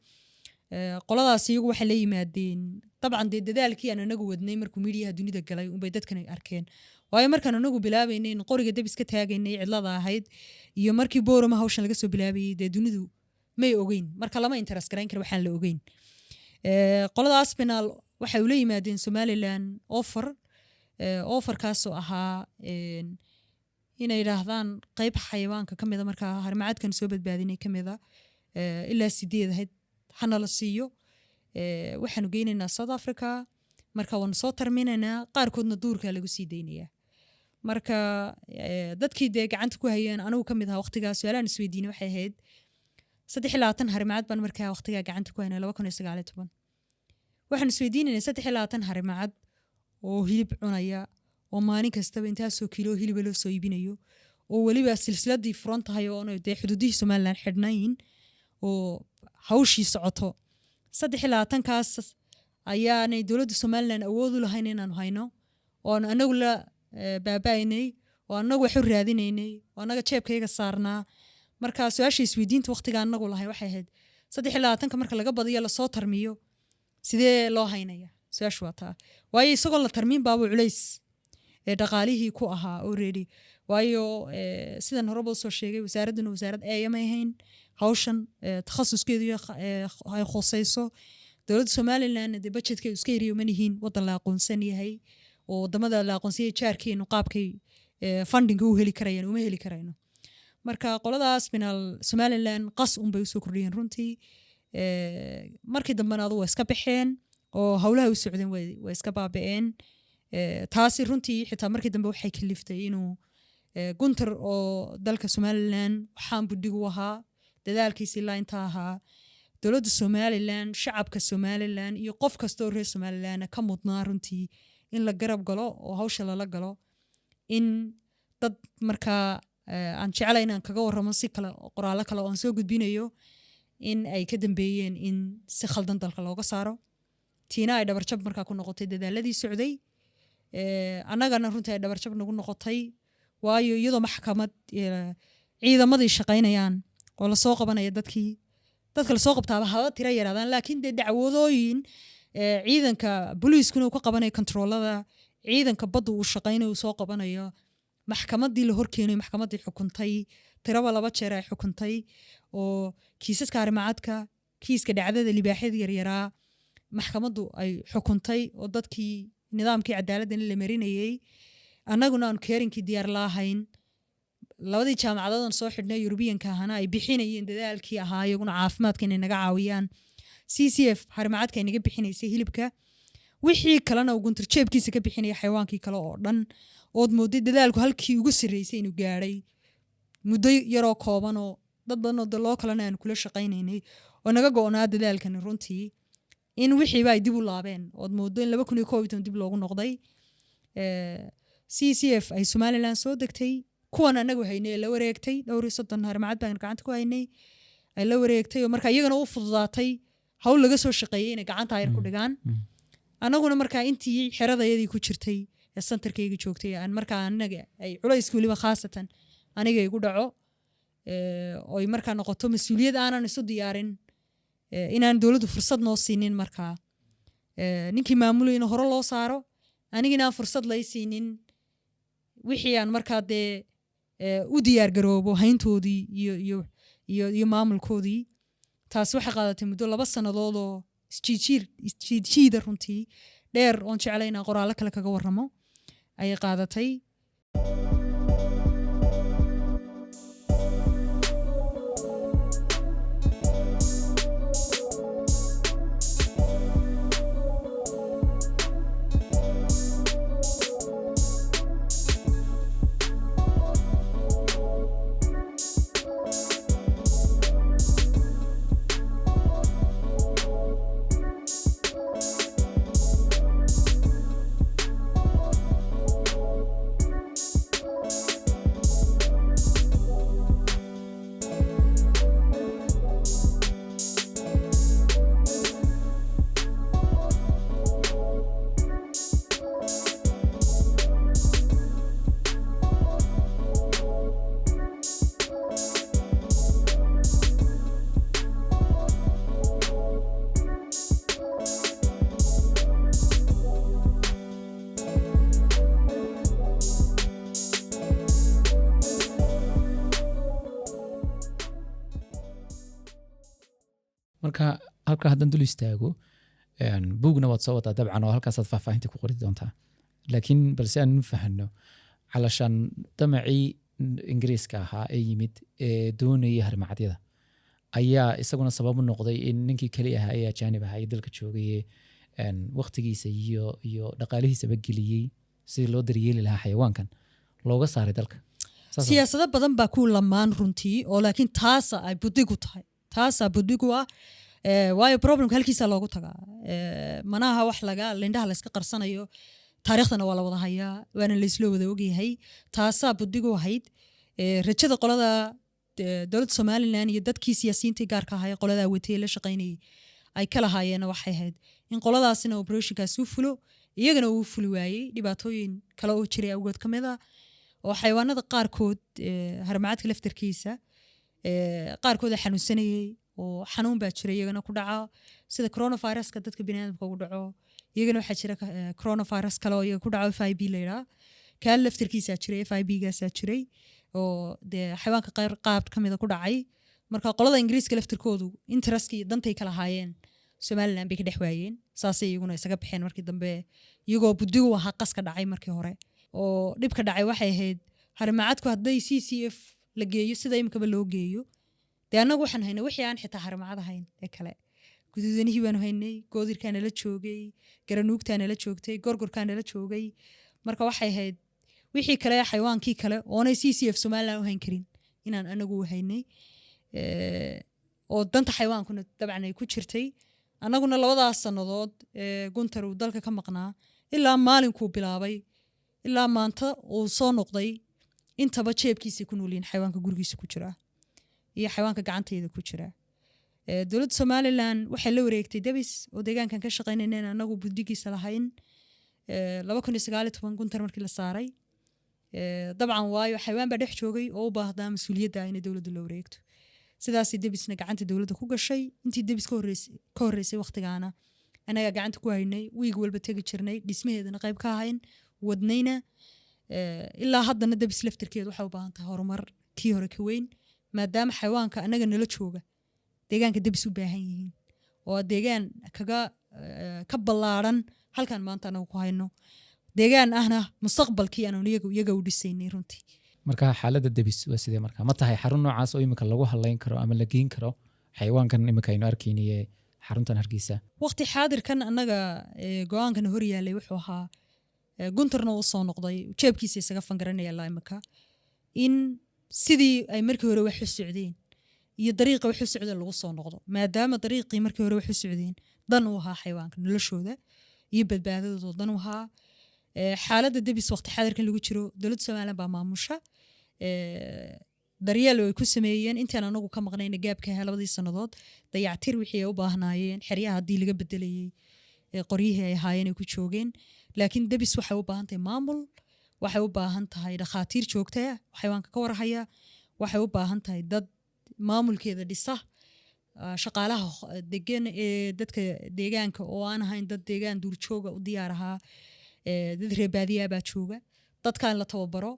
Qoladaas iyagu waxay la yimaadeen dabcan dee dadaalkii aan anagu wadnay. Markuu miidiyaha dunida galay unbay dadkan ay arkeen, waayo markaan anagu bilaabaynay in qoriga dab iska taagaynay cidlada ahayd iyo markii Boorama hawshan laga soo bilaabayay, dee dunidu may ogeyn. Marka lama interest garayn karo waxaan la ogeyn. Qolada Aspinall waxay ula yimaadeen Somaliland offer, offerkaasoo ahaa inay yidhaahdaan qayb xayawaanka ka mida markaa harimacadkan soo badbaadinay ka mida, ilaa 8 ahayd, hana la siiyo. Waxaanu geynaynaa South Africa, marka waanu soo tarminaynaa, qaarkoodna duurkaa lagu sii daynayaa. Marka dadkii dee gacanta ku hayeen, anigu ka mid ahaa waqtigaa, su-aalaan isweydiinay waxay ahayd, 23 harimacad baan markaa waqtigaa gacanta ku haynay 2019. Waxaan isweydiinaynay 23 harimacad oo hilib cunaya oo maalin kastaba intaasoo kiilo hiliba loo soo iibinayo, oo weliba silsiladii furan tahay oo dee xuduudihii Somaliland xidhnayn oo hawshii socoto, 23-kaas ayaanay dowladda Somaliland awood u lahayn inaanu hayno oo aanu anagu la baaba'aynay oo anagu wax u raadinaynay oo annaga jeebkayaga saarnaa. Marka su-aasha isweydiinta waqtiga anagu lahayn waxay ahayd, 23-ka marka laga badiyo, lasoo tarmiyo, sidee loo haynaya? Su-aashu waa taa, waayo isagoo la tarmiin baabuu culays ee dhaqaalihii ku ahaa already, waayo sidan horeba usoo sheegay, wasaaradduna wasaarad eeya may ahayn hawshan takhasuskeedu iyo ay khusayso dowladda Somaliland. Dee budgetka iska yariyo, ma nihiin wadan la aqoonsan yahay oo wadamada la aqoonsan yahay jaarkeenu qaabkay fundinga u heli karayaan uma heli karayno. Marka qoladaas Aspinall Somaliland qas unbay usoo kordhiyeen runtii. Markii dambena adu waa iska baxeen oo howlaha u socdeen way iska baaba'een. Taasi runtii xitaa markii dambe waxay kaliftay inuu Gunter oo dalka Somaliland waxaan budhig u ahaa dadaalkiisi ilaa intaa ahaa, dowladda Somaliland, shacabka Somaliland iyo qof kasta oo reer Somaliland ka mudnaa runtii in la garab galo oo hawsha lala galo, in dad markaa aan jeclay inaan kaga warramo si kale, qoraallo kale oo aan soo gudbinayo, in ay ka dambeeyeen in si khaldan dalka looga saaro, tiina ay dhabarjab markaa ku noqotay dadaaladii socday. Annagana runtii ay dhabarjab nagu noqotay, waayo iyadoo maxkamad, ciidamadii shaqaynayaan oo lasoo qabanaya dadkii, dadka lasoo qabtaaba haba tira yaraadaan, laakiin dee dacwadooyin, ciidanka booliiskuna uu ka qabanayo kontaroolada, ciidanka badda uu shaqaynayo, uu soo qabanayo, maxkamadii la horkeenayo, maxkamaddii xukuntay, tiraba laba jeer ay xukuntay oo kiisaska arrimacadka, kiiska dhacdada libaaxyada yaryaraa. Maxkamaddu ay xukuntay oo dadkii nidaamkii cadaaladdan la marinayey, annaguna aanu caringkii diyaar laahayn, labadii jaamacadood soo xidhnay Yurubiyanka ahana ay bixinayeen dadaalkii ahaa iyaguna caafimaadka inay naga caawiyaan, CCF harimacadka ay naga bixinaysay hilibka, wixii kalena uu Guntar jeebkiisa ka bixinaya xayawaankii kale oo dhan, ood mooday dadaalku halkii ugu sarreysay inuu gaadhay muddo yaroo kooban, oo dad badan oo de loo kalena aanu kula shaqaynaynay oo naga go'naa dadaalkani runtii, in wixiiba ay dib u laabeen, ood moodo in 2011 dib loogu noqday. CCF ay Somaliland soo degtay, kuwan anagu haynay ee la wareegtay, dhowr iyo 30 harimacad baan gacanta ku haynay, ay la wareegtay, oo marka iyagana u fududaatay hawl laga soo shaqeeyey inay gacanta ayar ku dhigaan. Annaguna markaa intii xeradayadii ku jirtay ee centerkayga joogtay aan markaa anaga ay culayska weliba khaasatan aniga igu dhaco, oy markaa noqoto mas-uuliyad aanan isu diyaarin, inaan dowladdu fursad noo siinin markaa ninkii maamulay in hore loo saaro, anigina aan fursad lay siinin wixii aan markaa dee u diyaar garoobo hayntoodii iyo maamulkoodii. Taasi waxay qaadatay muddo 2 sannadood oo isjiidjiida runtii dheer, oon jeclay inaan qoraallo kale kaga warramo ayay qaadatay. Marka halka haddaan dul istaago, buugna waad soo wadaa dabcan oo halkaasaad faahfaahinta ku qori doontaa, laakiin balse aan u fahanno calashaan damacii Ingiriiska ahaa ee yimid ee doonayay harmacadyada ayaa isaguna sabab u noqday in ninkii keli ahaa ee ajaanib ahaa ee dalka joogay waqtigiisa iyo dhaqaalihiisaba geliyey sidii loo daryeeli lahaa xayawaankan looga saaray dalka. Saas. Siyaasado badan baa ku lamaan runtii oo laakiin taasa ay budigu tahay, taasaa budigu ah. Waayo problemka halkiisa loogu tagaa. Manaha wax laga lindhaha layska qarsanayo, taariikhdana waa la wada hayaa, waana laysla wada ogyahay. Taasaa budigu ahayd. Rajada qolada dowladda Somaliland iyo dadkii siyaasiyiintii gaarka ahaa ee qoladaa watay ee la shaqaynayay ay ka lahaayeenna waxay ahayd in qoladaasina operationkaasi u fulo, iyagana uu fuli waayey dhibaatooyin kale oo jiray awgood ka mid ah, oo xayawaanada qaarkood, haramcadka laftarkiisa, qaarkood aa xanuunsanayey oo xanuun baa jira iyagana ku dhaca, sida coronaviruska dadka biniaadamka ugu dhaco. Iyagana waxaa jira coronavirus kale oo iyaga ku dhaco, FIV la yidhaha, kaa laftarkiisaa jiray, FIV gaasaa jiray oo dee xayawaanka qaar qaab ka mida ku dhacay. Marka qolada Ingiriiska laftirkoodu interestka iyo dantay kala haayeen Somaliland bay ka dhex waayeen, saasay iyaguna isaga baxeen markii dambe, iyagoo budigu ahaa qaska dhacay markii hore. Oo dhibka dhacay waxay ahayd harimacadku hadday CCF la geeyo sida imikaba loo geeyo, dee annagu waxaan haynay wixii aan xitaa harimacad ahayn ee kale. Guduudanihii baanu haynay, goodirkaa nala joogay, garanuugtaa nala joogtay, gorgorkaa nala joogay. Marka waxay ahayd wixii kale, xayawaankii kale oonay CCF Somaliland u hayn karin inaan anagu u haynay, oo danta xayawaankuna dabcan ay ku jirtay. Annaguna labadaas sannadood Guntar uu dalka ka maqnaa, ilaa maalinkuu bilaabay ilaa maanta uu soo noqday, intaba jeebkiisay ku noolyihiin xayawaanka gurigiisa ku jira iyo xayawaanka gacantayda ku jira. Dowladda Somaliland waxay la wareegtay Debis oo deegaankan ka shaqaynayna in anagu buddigiisa lahayn 2019 Guntar markii la saaray. Dabcan waayo xayawaan baa dhex joogay oo u baahdaa mas-uuliyadda inay dowladdu la wareegto. Sidaasay Debisna gacanta dowladda ku gashay. Intii Debis ka horreysay waqtigaana anagaa gacanta ku haynay, wiig walba tegi jirnay, dhismaheedana qayb ka ahayn, wadnayna. Ilaa haddana Debis laftirkeedu waxay u baahan tahay horumar kii hore ka weyn, maadaama xayawaanka anaga nala jooga deegaanka Debis u baahan yihiin oo deegaan kaga ka ballaaran halkan maanta anagu ku hayno, deegaan ahna mustaqbalkii aanu iyaga u dhisaynay runtii. Marka xaaladda Debis waa sidee? Marka ma tahay xarun noocaas oo imika lagu halayn karo ama la geyn karo xayawaankan imika aynu arkaynaye xaruntan Hargeysa? Waqti xaadirkan annaga go-aankan hor yaalay wuxuu ahaa, Guntarna uu soo noqday, jeebkiisa isaga fangaranaya ilaa imika, in sidii ay markii hore wax u socdeen iyo dariiqa wax u socdeen lagu soo noqdo, maadaama dariiqii markii hore wax u socdeen dan u ahaa xayawaanka noloshooda iyo badbaadadooda dan u ahaa. Xaaladda Debis waqti xaadirkan lagu jiro, dowladda Somaliland baa maamusha. Daryeel ay ku sameeyeen intaan anagu ka maqnayna gaabka ahaa 2dii sannadood, dayactir wixii ay u baahnaayeen, xeryaha haddii laga bedelayey, qoryihii ay ahaayeen ay ku joogeen. Laakiin Debis waxay u baahan tahay maamul, waxay u baahan tahay dhakhaatiir joogta ah xayawaanka ka warhaya, waxay u baahan tahay dad maamulkeeda dhisa, shaqaalaha degan ee dadka deegaanka oo aan ahayn dad deegaan duurjooga u diyaar ahaa. Dad reer baadiyaa baa jooga, dadkaan la tababaro.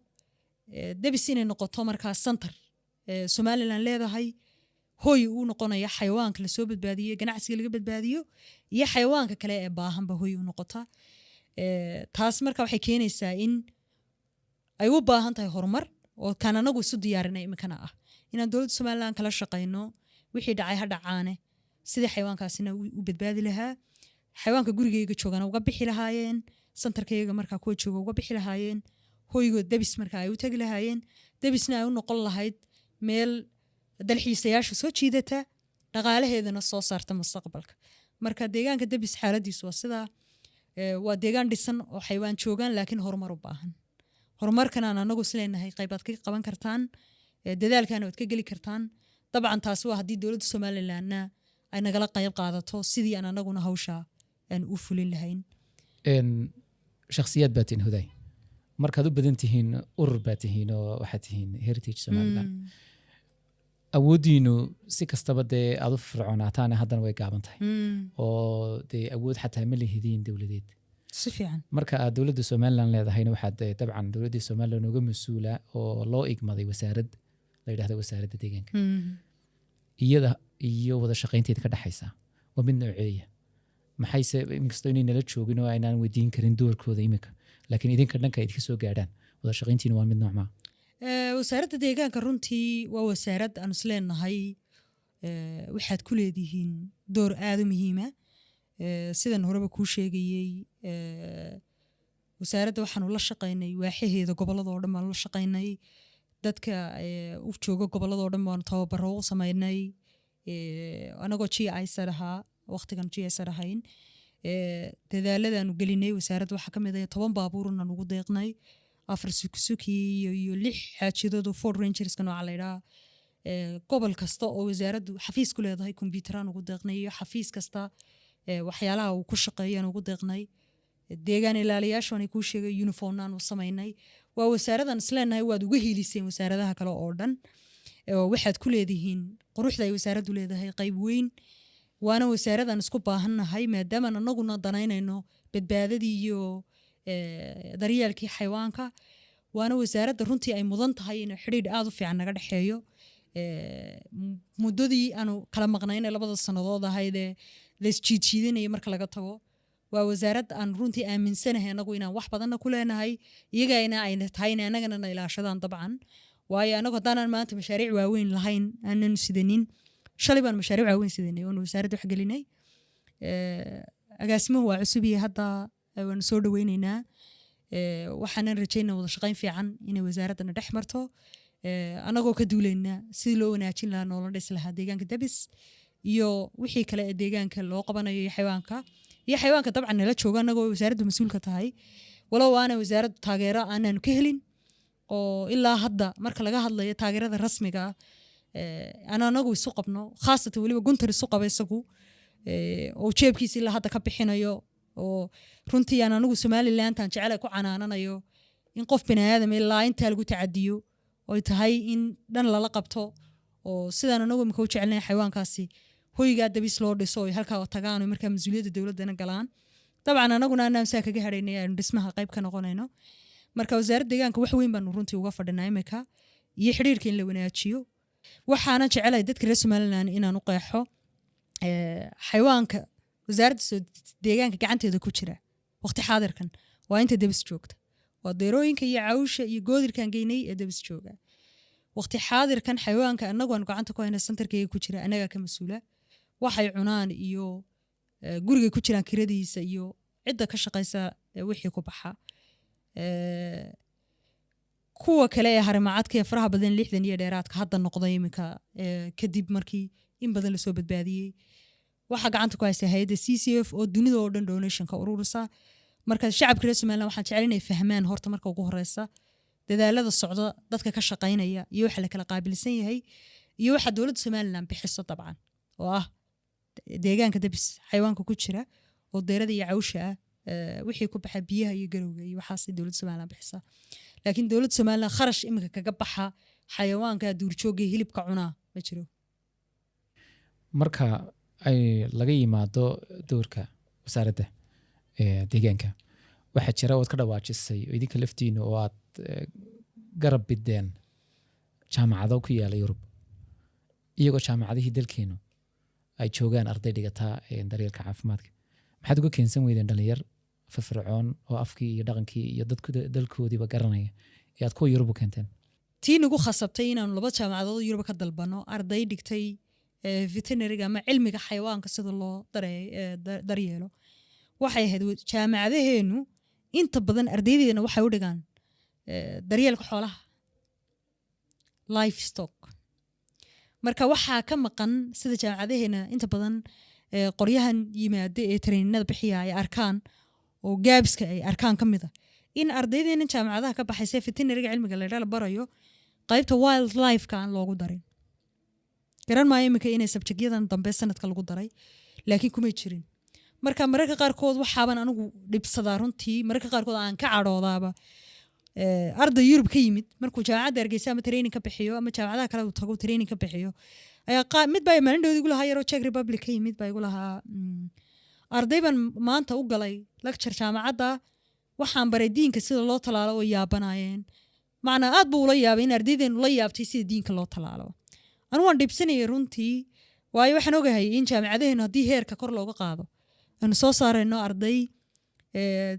Debis inay noqoto markaa center Somaliland leedahay, hoy uu noqonaya xayawaanka lasoo badbaadiyo, ganacsiga laga badbaadiyo iyo xayawaanka kale ee baahanba hoy u noqota. Taas marka waxay keenaysaa in ay u baahan tahay horumar, oo kaan anagu isu diyaarinay iminkana ah inaan dowladda Somaliland kala shaqayno wixii dhacay ha dhacaane, sidii xayawaankaasina u badbaadi lahaa, xayawaanka gurigayga joogana uga bixi lahaayeen, centerkayaga markaa kuwa jooga uga bixi lahaayeen, hoygood Debis markaa ay u tagi lahaayeen, Debisna ay u noqon lahayd meel dalxiisayaasha soo jiidata, dhaqaalaheedana soo saarta mustaqbalka. Marka deegaanka Debis xaaladiisu waa sidaa. Waa deegaan dhisan oo xayawaan joogaan, laakiin horumar u baahan. Horumarkan aan anagu isleenahay qaybaad ka qaban kartaan, dadaalkana waad ka geli kartaan. Dabcan taasi waa haddii dowladda Somalilandna ay nagala qayb qaadato sidii aan anaguna hawsha aan u fulin lahayn. Shakhsiyaad baa tihiin, Huday. Markaad u badan tihiin urur baa tihiin oo waxaad tihiin Heritage Somaliland. Awooddiinu si kastaba dee aad u fircoonaataan, haddana way gaaban tahay oo dee awood xataa ma lihidiin dowladeed. Si fiican. Marka aad dowladda Somaliland leedahayna, waxaad dabcan dowladda Somaliland uga mas-uula oo loo igmaday wasaarad la yidhahdo Wasaaradda Deegaanka. Iyada iyo wada shaqaynteeda ka dhexaysa waa mid nooceeya? Maxayse, inkastoo inay nala joogin oo aynaan weydiin karin doorkooda iminka, laakiin idinka dhanka idinka soo gaadhaan, wada shaqayntiina waa mid noocmaa? Wasaaradda deegaanka runtii waa wasaarad aan isleenahay waxaad ku leedihiin door aad u muhiima. Sidan horeba kuu sheegayey, wasaaradda waxaanu la shaqaynay waaxaheeda gobolada oo dhan baanu la shaqaynay, dadka u jooga gobolada oo dhan baanu tababaro u samaynay. Anagoo GIZ ahaa waqtigan GIZ ahayn, dadaaladaanu gelinay wasaaradda waxaa ka mid ah 10 baabuurna ugu deeqnay, afar Suzuki iyo lix xaajidood oo Ford Rangerska nooca la yidhaha. Gobol kasta oo wasaaraddu xafiis ku leedahay kombyuutaraan ugu deeqnay, iyo xafiis kasta waxyaalaha uu ku shaqeeyaan ugu deeqnay. Deegaan ilaaliyaashan kuu sheegay uniformnaan u samaynay. Waa wasaaradan isleenahay waad uga hiiliseen wasaaradaha kale oo dhan, oo waxaad ku leedihiin quruxda ay wasaaraddu leedahay qayb weyn. Waana wasaaradan isku baahannahay, maadaamaan anaguna danaynayno badbaadadii iyo daryeelkii xayawaanka. Waana wasaaradda runtii ay mudan tahay inuu xidhiidh aad u fiican naga dhexeeyo. Muddadii aanu kala maqnayn ee 2da sannadood ahayd ee laisjiidjiidinaya marka laga tago, waa wasaarad aan runtii aaminsanahay anagu inaan wax badanna ku leenahay, iyagana ayna tahay inay anagana na ilaashadaan dabcan. Waayo, anagu haddaanan maanta mashaariic waaweyn lahayn aanan sidanin, shalay baan mashaariic waaweyn sidanay oonu wasaaradda wax gelinay. Agaasimuhu waa cusub yahay hadda, waanu soo dhaweyneynaa. Waxaanan rajaynaa wada shaqayn fiican inay wasaaraddana dhex marto, anagoo ka duulayna sidii loo wanaajin lahaa, noola dhisi lahaa deegaanka Debis iyo wixii kale ee deegaanka loo qabanayo iyo xayawaanka dabcan nala jooga anagoo wasaaraddu mas-uulka tahay, walow aanay wasaaraddu taageero aanan ka helin oo ilaa hadda marka laga hadlayo taageerada rasmiga ah aan anagu isu qabno, khaasatan weliba Guntar isu qaba isagu, oo jeebkiisa ilaa hadda ka bixinayo, oo runtii aan anigu Somalilantan jecel ku canaananayo in qof bini aadam ilaa intaa lagu tacadiyo oy tahay in dhan lala qabto, oo sidaan anagu imika u jecelnahay xayawaankaasi hoygaa Dabis loo dhiso oy halkaa tagaan oo markaa mas-uuliyadda dowladdana galaan. Dabcan anaguna anaan saa kaga hadhaynay aanu dhismaha qayb ka noqonayno. Marka wasaaradda deegaanka wax weyn baanu runtii uga fadhinaa imika iyo xidhiirka in la wanaajiyo. Waxaanan jecelahay dadka reer Somaliland inaan u qeexo xayawaanka. Wasaaradda soo deegaanka gacanteeda ku jira waqti xaadirkan waa inta Debis joogta, waa deerooyinka iyo cawsha iyo goodirkan geynay ee Debis jooga. Waqti xaadirkan xayawaanka annagu aan gacanta ku hayna centerkayga ku jira annagaa ka mas-uula waxay cunaan iyo gurigay ku jiraan kiradiisa iyo cidda ka shaqaysa wixii ku baxa. Kuwa kale ee harimacadka ee faraha badan, 60 iyo dheeraadka hadda noqday iminka, kadib markii in badan lasoo badbaadiyey, waxaa gacanta ku haysa hay-adda CCF oo dunida oo dhan donation ka ururisa. Marka shacabka reer Somaliland waxaan jecel inay fahmaan horta marka ugu horeysa dadaalada socda, dadka ka shaqaynaya iyo waxa la kala qaabilsan yahay iyo waxa dowladda Somaliland bixiso dabcan, oo ah deegaanka Debis xayawaanka ku jira oo deerada iyo cawsha ah, wixii ku baxa biyaha iyo garowga iyo waxaas dowladda Somaliland bixisa. Laakiin dowladda Somaliland kharash iminka kaga baxa xayawaanka duurjoogga hilibka cunaa ma jiro. Marka ay laga yimaado doorka wasaaradda deegaanka, waxaa jira ood ka dhawaajisay oo idinka laftiinu oo aad garab bideen jaamacado ku yaala Yurub, iyagoo jaamacadihii dalkeenu ay joogaan arday dhigataa daryeelka caafimaadka. Maxaad uga keensan weydeen dhalinyar firfircoon oo afkii iyo dhaqankii iyo dadku dalkoodiiba garanaya ee aad kuwa Yurub u keenteen? Tii nagu khasabtay inaanu laba jaamacadood oo Yurub ka dalbano arday dhigtay veterinaryga ama cilmiga xayawaanka sida loo daryeelo waxay ahayd jaamacadaheenu inta badan ardaydeena waxay u dhigaan daryeelka xoolaha, livestock. Marka waxaa ka maqan sida jaamacadaheena inta badan qoryahan yimaada ee traininada bixiya ay arkaan oo gaabiska ay arkaan ka mid a in ardaydeena jaamacadaha ka baxaysa veterinaryga cilmiga la la barayo qaybta wildlife-ka aan loogu darin. Garan maayo iminka inay subjectyadan dambe sanadka lagu daray, laakiin kumay jirin. Marka mararka qaarkood waxaaban anigu dhibsadaa runtii, mararka qaarkood aan ka cadhoodaaba, arday Yurub ka yimid markuu jaamacadda Hargeysa ama training ka bixiyo ama jaamacadaha kale uu tago training ka bixiyo ayaa mid baa maalin igu lahaa yaroo Czech Republic ka yimid baa igu lahaa, "Arday baan maanta u galay lecture jaamacadda, waxaan baray diinka sida loo talaalo oo yaabanaayeen." Macnaa aad buu ula yaabay in ardaydeenu la yaabtay sida diinka loo talaalo. Anigu waan dhibsanayay runtii, waayo waxaan ogahay in jaamacadaheenu haddii heerka kor looga qaado aynu soo saarayno arday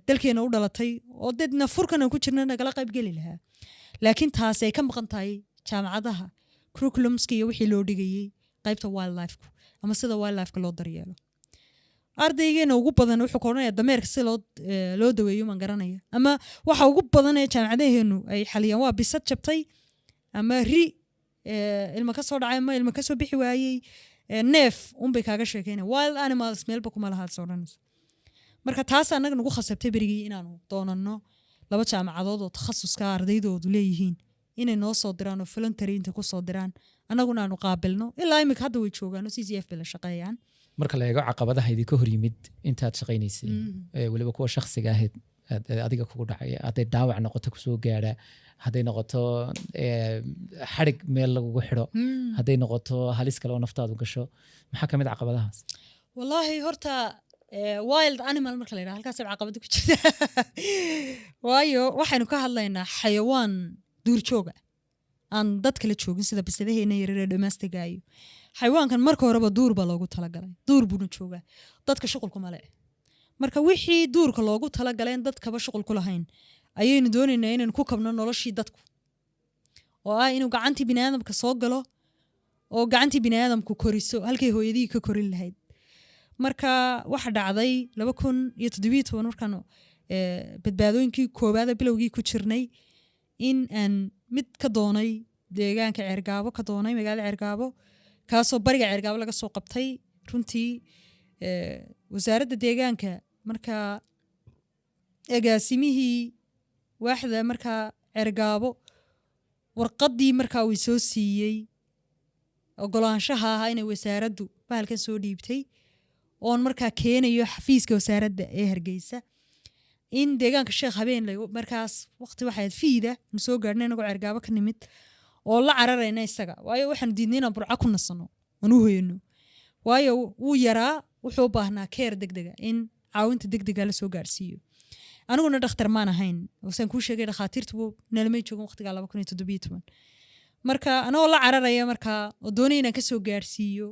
dalkeena u dhalatay oo deedna furkan aan ku jirna nagala qayb geli lahaa, laakiin taasi ay ka maqan tahay jaamacadaha curriculumska iyo wixii loo dhigayey qaybta wildlifeku ama sida wildlifeka loo daryeelo. Ardaygeena ugu badan wuxuu ka odhanaya dameerka si loo daweeyo maan garanaya, ama waxa ugu badan ee jaamacadaheenu ay xaliyaan waa bisad jabtay ama ri ilma ka soo dhacay ama ilma ka soo bixi waayey, neef unbay kaaga sheekeynaya. Wild animals meelba kuma lahaad soo odhanaysa. Marka taas annaga nagu khasabtay berigii inaanu doonanno laba jaamacadood oo takhasuska ardaydoodu leeyihiin inay noo soo diraan oo voluntary inta ku soo diraan annaguna aanu qaabilno. Ilaa imika hadda way joogaan oo CCF bay la shaqeeyaan. Marka la eego caqabadaha idinka hor yimid intaad shaqaynaysay, weliba kuwa shakhsiga ahayd adiga kugu dhacay, hadday dhaawac noqoto kusoo gaadha, hadday noqoto xadhig meel lagugu xidho, hadday noqoto halis kale oo naftaadu gasho, maxaa kamid a caqabadahaas? Wallaahi horta wild animal marka la yidhaha halkaasay caqabada ku jirta, waayo waxaynu ka hadlaynaa xayawaan duurjooga aan dad kala joogin, sida bisadaheena yaryar ee domesticga. Iyo xayawaankan marka horeba duur baa loogu talagalay, duur buuna joogaa, dadka shuqulku male. Marka wixii duurka loogu talagalay in dadkaba shuqul ku lahayn ayaynu doonaynaa inaynu ku kabno noloshii dadku, oo ah inuu gacantii biniaadamka soo galo oo gacantii biniaadamku koriso halkay hooyadihii ka korin lahayd. Marka waxa dhacday 2017 markaan badbaadooyinkii koowaada bilowgii ku jirnay in aan mid ka doonay deegaanka Ceergaabo, ka doonay magaalada Ceergaabo, kaasoo bariga Ceergaabo laga soo qabtay. Runtii wasaaradda deegaanka markaa agaasimihii waaxda markaa Ceergaabo warqaddii markaa uu soo siiyey ogolaanshaha ahaa inay wasaaraddu bahalkan soo dhiibtay oon markaa keenayo xafiiska wasaaradda ee Hargeysa, in deegaanka Sheekh Habeen markaas waqti waxay ahayd fiida nu soo gaadhnay inagoo Ceergaabo ka nimid oo la cararayna isaga, waayo waxaanu diidnay inaan Burco ku nasano oon u hoyano, waayo wuu yaraa, wuxuu u baahnaa care degdega, in caawinta degdega la soo gaarsiiyo. Aniguna dhakhtar maan ahayn oo saan kuu sheegay dhakhaatiirtubu nalamay joogin waqtigaa 2017. Marka anagoo la cararaya markaa oo doonaya inaan kasoo gaarsiiyo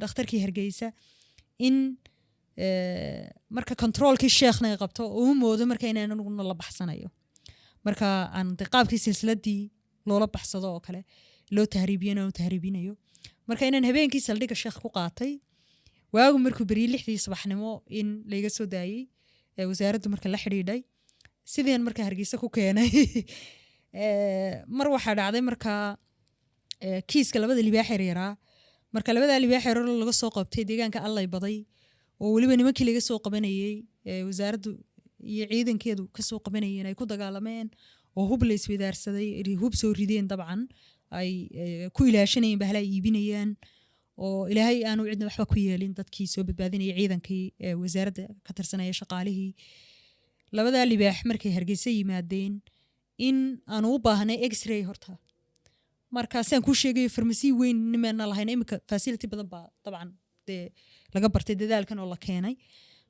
dhakhtarkii Hargeysa in Marka controlkii Sheekhna ay qabto oo u moodo marka inaan aniguna la baxsanayo, marka aan de qaabkii silsiladii loola baxsado oo kale loo tahriibiyana u tahriibinayo. Marka inaan habeenkii saldhigga Sheekh ku qaatay, waagu markuu beriyey 6dii subaxnimo in layga soo daayey, wasaaraddu marka la xidhiidhay, sidian marka Hargeysa ku keenay. Mar waxaa dhacday markaa kiiska labada libaax yaryaraa. Marka labada libaax yaryar laga soo qabtay deegaanka Allay Baday, oo weliba nimankii laga soo qabanayey, wasaaraddu iyo ciidankeedu kasoo qabanayeen, ay ku dagaalameen oo hub la isweydaarsaday, hub soo rideen, dabcan ay ku ilaashanayeen bahala ay iibinayaan, oo Ilaahay aanu cidna waxba ku yeelin, dadkii soo badbaadinayay, ciidankii wasaaradda ka tirsanaya, shaqaalihii. Labadaa libaax markay Hargeysa yimaadeen in aanu u baahnay X-ray horta. Marka siaan kuu sheegayo, farmasi weyn nimeena lahayn. Iminka facility badan baa dabcan dee laga bartay dadaalkan oo la keenay.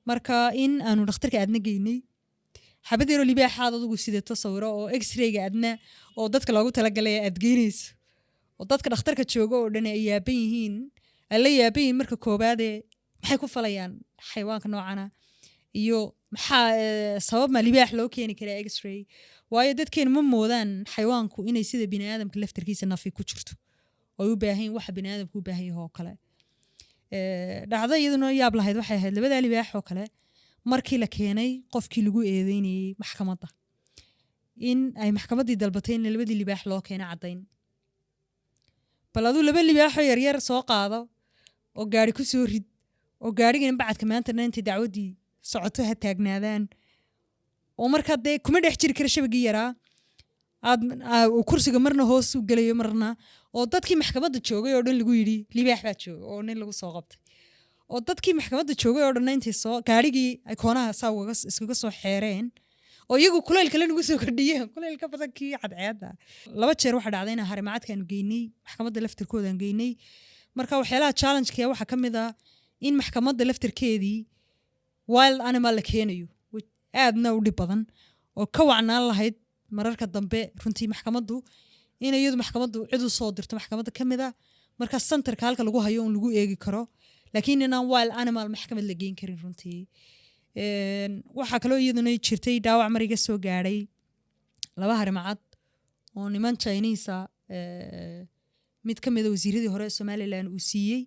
Marka in aanu dhakhtarka aadna geynay, xabad yaroo libaaxaad adugu sidato sawiro oo X-rayga aadna oo dadka loogu talagalay aad geynayso, oo dadka dhakhtarka jooga oo dhan ay yaaban yihiin, ay la yaaban yihiin. Marka koobaadee, maxay ku falayaan xayawaanka noocana iyo maxaa sabab ma libaax loo keeni karaa X-ray? Waayo dadkeenu ma moodaan xayawaanku inay sida biniaadamka laftarkiisa nafi ku jirto oo ay u baahan yihiin waxa biniaadamku u baahan yahay oo kale. Dhacdo iyaduna yaab lahayd waxay ahayd labadaa libaax oo kale markii la keenay qofkii lagu eedeynayey maxkamadda, in ay maxkamaddii dalbatay in labadii libaax loo keeno caddayn. Bal aduu laba libaaxoo yaryar soo qaado oo gaari ku soo rid, oo gaarigana bacadka maanta dhan intay dacwaddii socoto ha taagnaadaan, oo markaa dee kuma dhex jiri kara shabagii yaraa aad uu kursiga marna hoos u gelayo marna, oo dadkii maxkamadda joogay oo dhan lagu yidhi libaax baa jooga oo nin lagu soo qabtay, oo dadkii maxkamadda joogay oo dhanna intay soo gaarigii ay koonaha saa iskaga soo xeereen, oo iyagu kulayl kale nagu soo kordhiyeen, kulayl ka badan kii cadceedda. Laba jeer waxaa dhacday inaan harimacadkaanu geynay maxkamadda laftirkoodaan geynay. Marka waxyaalaha challenge-ka waxaa ka mid ah in maxkamadda laftirkeedii wild animal la keenayo, aadna u dhib badan, oo ka wacnaan lahayd mararka dambe runtii maxkamaddu in iyadu maxkamaddu cid u soo dirto maxkamadda ka mid a, marka centerka halka lagu hayo un lagu eegi karo, laakiin inaan wild animal maxkamad la geyn karin runtii. Waxaa kaloo iyaduna jirtay dhaawac mar iga soo gaadhay laba harimacad oo niman Chinese mid ka mida wasiiradii hore ee Somaliland uu siiyey,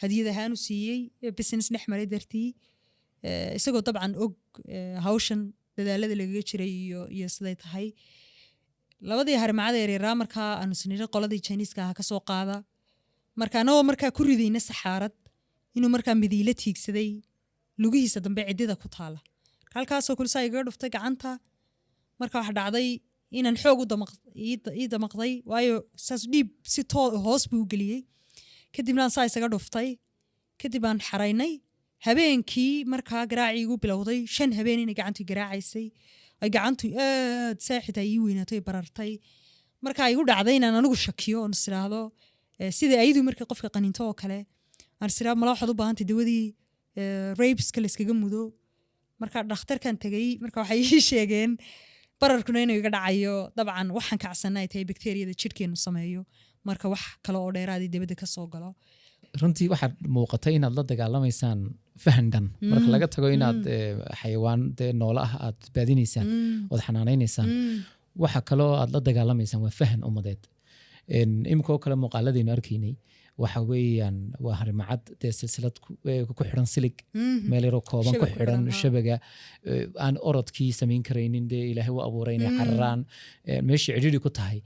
hadiyad ahaan u siiyey, business dhex maray dartii, isagoo dabcan og hawshan dadaalada lagaga jiray iyo siday tahay. Labadii harimacada yaryaraa markaa aanu siniray qoladii Chineeska aha kasoo qaada, marka anagoo markaa ku ridayna saxaarad, inuu markaa midiila tiigsaday lugihiisa dambe ciddida ku taala, halkaasoo kule saa igaga dhuftay gacanta. Marka waxa dhacday inaan xoog u ii damaqday, waayo saas dhiib si too hoos buu u geliyey. Kadibna aan saa isaga dhuftay, kadib aan xaraynay. Habeenkii markaa garaacii igu bilowday, 5 habeen inay gacantu garaacaysay, ay gacantu aad saa xitaa ii weynaatay, barartay. Marka igu dhacday inaan anigu shakiyo oon is iraahdo, sida ayadu markii qofka qaninto oo kale, aan is iraahdo mala waxaad u baahantay dawadii rabieska la iskaga mudo. Marka dhakhtarkan tegey, marka waxay ii sheegeen bararkuna inuu iga dhacayo, dabcan waxaan kacsana ay tahay bakteeriyada jidhkeenu sameeyo, marka wax kale oo dheeraadii dibadda ka soo galo. Runtii waxaad muuqatay inaad la dagaalamaysaan fahan dhan, marka laga tago inaad xayawaan dee noole ah aad badbaadinaysaan ood xanaanaynaysaan. Waxa kaloo aad la dagaalamaysaan waa fahan ummadeed. Iminka oo kale muuqaaladaynu arkaynay waxa weeyaan waa harimacad dee silsilad ku xidhan, silig meel yaroo kooban ku Shabag ku xidhan, xidhan, ha. Shabaga aan orodkii samayn karaynin, dee Ilaahay u abuuray inay cararaan, meeshii cidhiidhi ku tahay,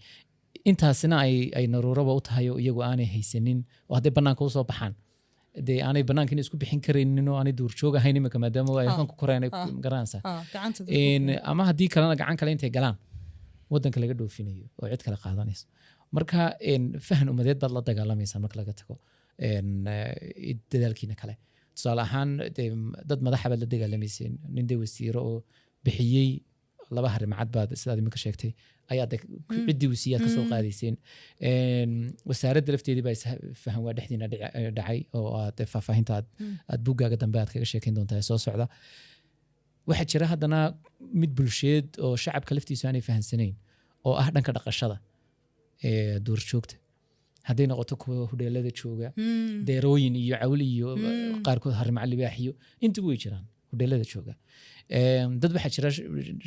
intaasina ay naruuraba u tahay, oo iyagu aanay haysanin, oo hadday bannaanka usoo baxaan dee aanay bannaanka isku bixin karaynin, oo aanay duurjoog ahayn imika maadaama ay halkan ku koreen ay garanaysaa. Gacanta dadku Ama haddii kalena gacan kale intay galaan wadanka laga dhoofinayo oo cid kale qaadanayso. Marka fahan umadeed baad la dagaalamaysaa, marka laga tago dadaalkiina kale. Tusaale ahaan dee dad madaxa baad la dagaalamayseen, nin dee wasiiro oo bixiyey laba harimacad baad sidaad iminka sheegtay ayaa de ciddii wasiiyaad kasoo qaadayseen. Wasaaradda lafteedii baa isfahan waa dhexdiina dhacay, oo aad faahfaahinta aad buuggaaga dambe aad kaga sheekeyn doontaa ee soo socda. Waxaa jira haddana mid bulsheed oo shacabka laftiisu aanay fahansanayn, oo ah dhanka dhaqashada ee duurjoogta. Hadday noqoto kuwa hudheelada jooga, deerooyin iyo cawl iyo qaarkood harimacad libaaxiyo, intuba way jiraan hudheelada jooga. Dad waxaa jira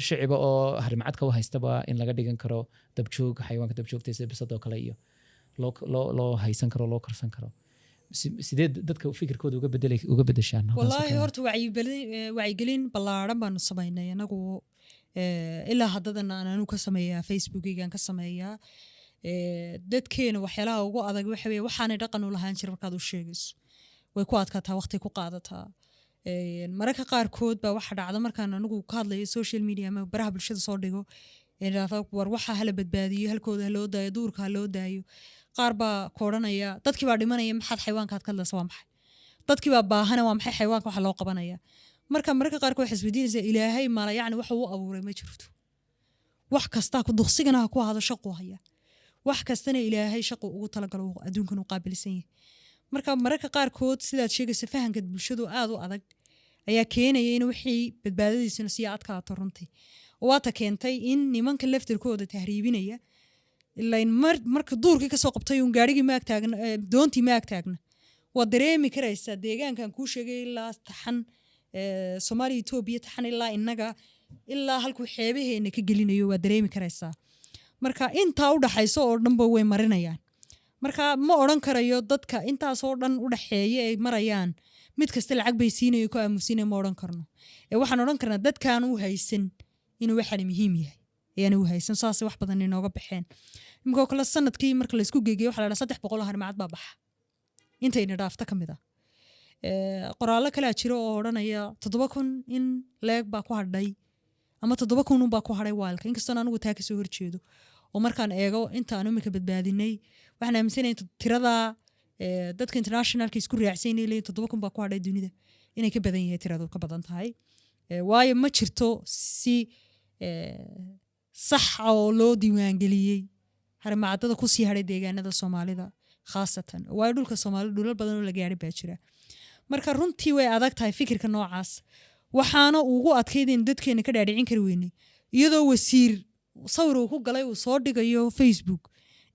shiciba oo harimacadka u haystaba in laga dhigan karo dabjoog, xayawaanka dabjoogta sida bisadoo kale iyo loo haysan karo, loo korsan karo. Sidee dadka fikirkooda uga bedeshaan halkaas oo Wallaahi kale? Horta wacyigelin ballaaran baanu samaynay anagu, ilaa haddadana aan anigu ka sameeyaa, Facebookeygaan ka sameeyaa. Dadkeena waxyaalaha ugu adag waxa weeye waxaanay dhaqan u lahaan jira markaad u sheegayso way ku adkaataa, waqti ku qaadataa. Mararka qaarkood baa waxa dhacda markaan anigu ka hadlayo social media ama baraha bulshada soo dhigo, idhaahdo war waxa hala badbaadiyo, halkooda ha loo daayo, duurka ha loo daayo, qaar baa ku odhanaya dadkii baa dhimanaya, maxaad xayawaankaad ka hadlaysa, waa maxay, dadkii baa baahana, waa maxay xayawaanka waxa loo qabanaya? Marka mararka qaarkood waxay isweydiinaysaa Ilaahay mala yacni waxa uu abuuray ma jirto, wax kastaa ku duqsigana ha ku ahaado shaquu haya, wax kastana Ilaahay shaqu ugu talagalo uu adduunkan u qaabilsan yahay. Marka mararka qaarkood sidaad sheegaysa fahanka bulshadu aad u adag ayaa keenaya in wixii badbaadadiisuna sii adkaato runtii. Waata keentay in nimanka laftirkooda tahriibinaya ilain marka duurkii kasoo qabtay uun gaarigii ma agtaagna, doontii ma agtaagna. Waad dareemi karaysaa deegaankan kuu sheegay ilaa taxan, Soomaaliya, Etoobiya taxan, ilaa innaga, ilaa halkuu xeebaheena ka gelinayo waad dareemi karaysaa. Marka intaa u dhaxayso oo dhanba way marinayaan. Marka ma odhan karayo dadka intaasoo dhan u dhaxeeya ay marayaan mid kasta lacag bay siinayo ku aamusinaya, ma odhan karno. Ee waxaan odhan karnaa dadkaan u haysan inuu waxani muhiim yahay ayaana u haysan, saasay wax badan inooga baxeen. Iminkoo kale sanadkii marka laysku geegeyo waxa la dhaha 300 oo harimacad baa baxa intayna dhaafta ka mid ah. Qoraallo kalaa jira oo odhanaya 7000 in leeg baa ku hadhay ama 7000 unbaa ku hadhay waalka, inkastoon anigu taa kasoo horjeedo oo markaan eego inta aan imika badbaadinay waxaan aaminsanahay in tiradaa dadka internationalka isku raacsan inay leeyihin 7000 baa ku hadhay dunida inay ka badan yahay, tiradu ka badan tahay. Waayo ma jirto si sax ah oo loo diiwaangeliyey harimacadada kusii hadhay deegaanada Soomaalida khaasatan, waayo dhulka Soomaalida dhulal badan oo la gaari baa jira. Marka runtii way adag tahay fikirka noocaas, waxaana ugu adkayd in dadkeena ka dhaadhicin kari weynay iyadoo wasiir sawir uu ku galay uu soo dhigayo Facebook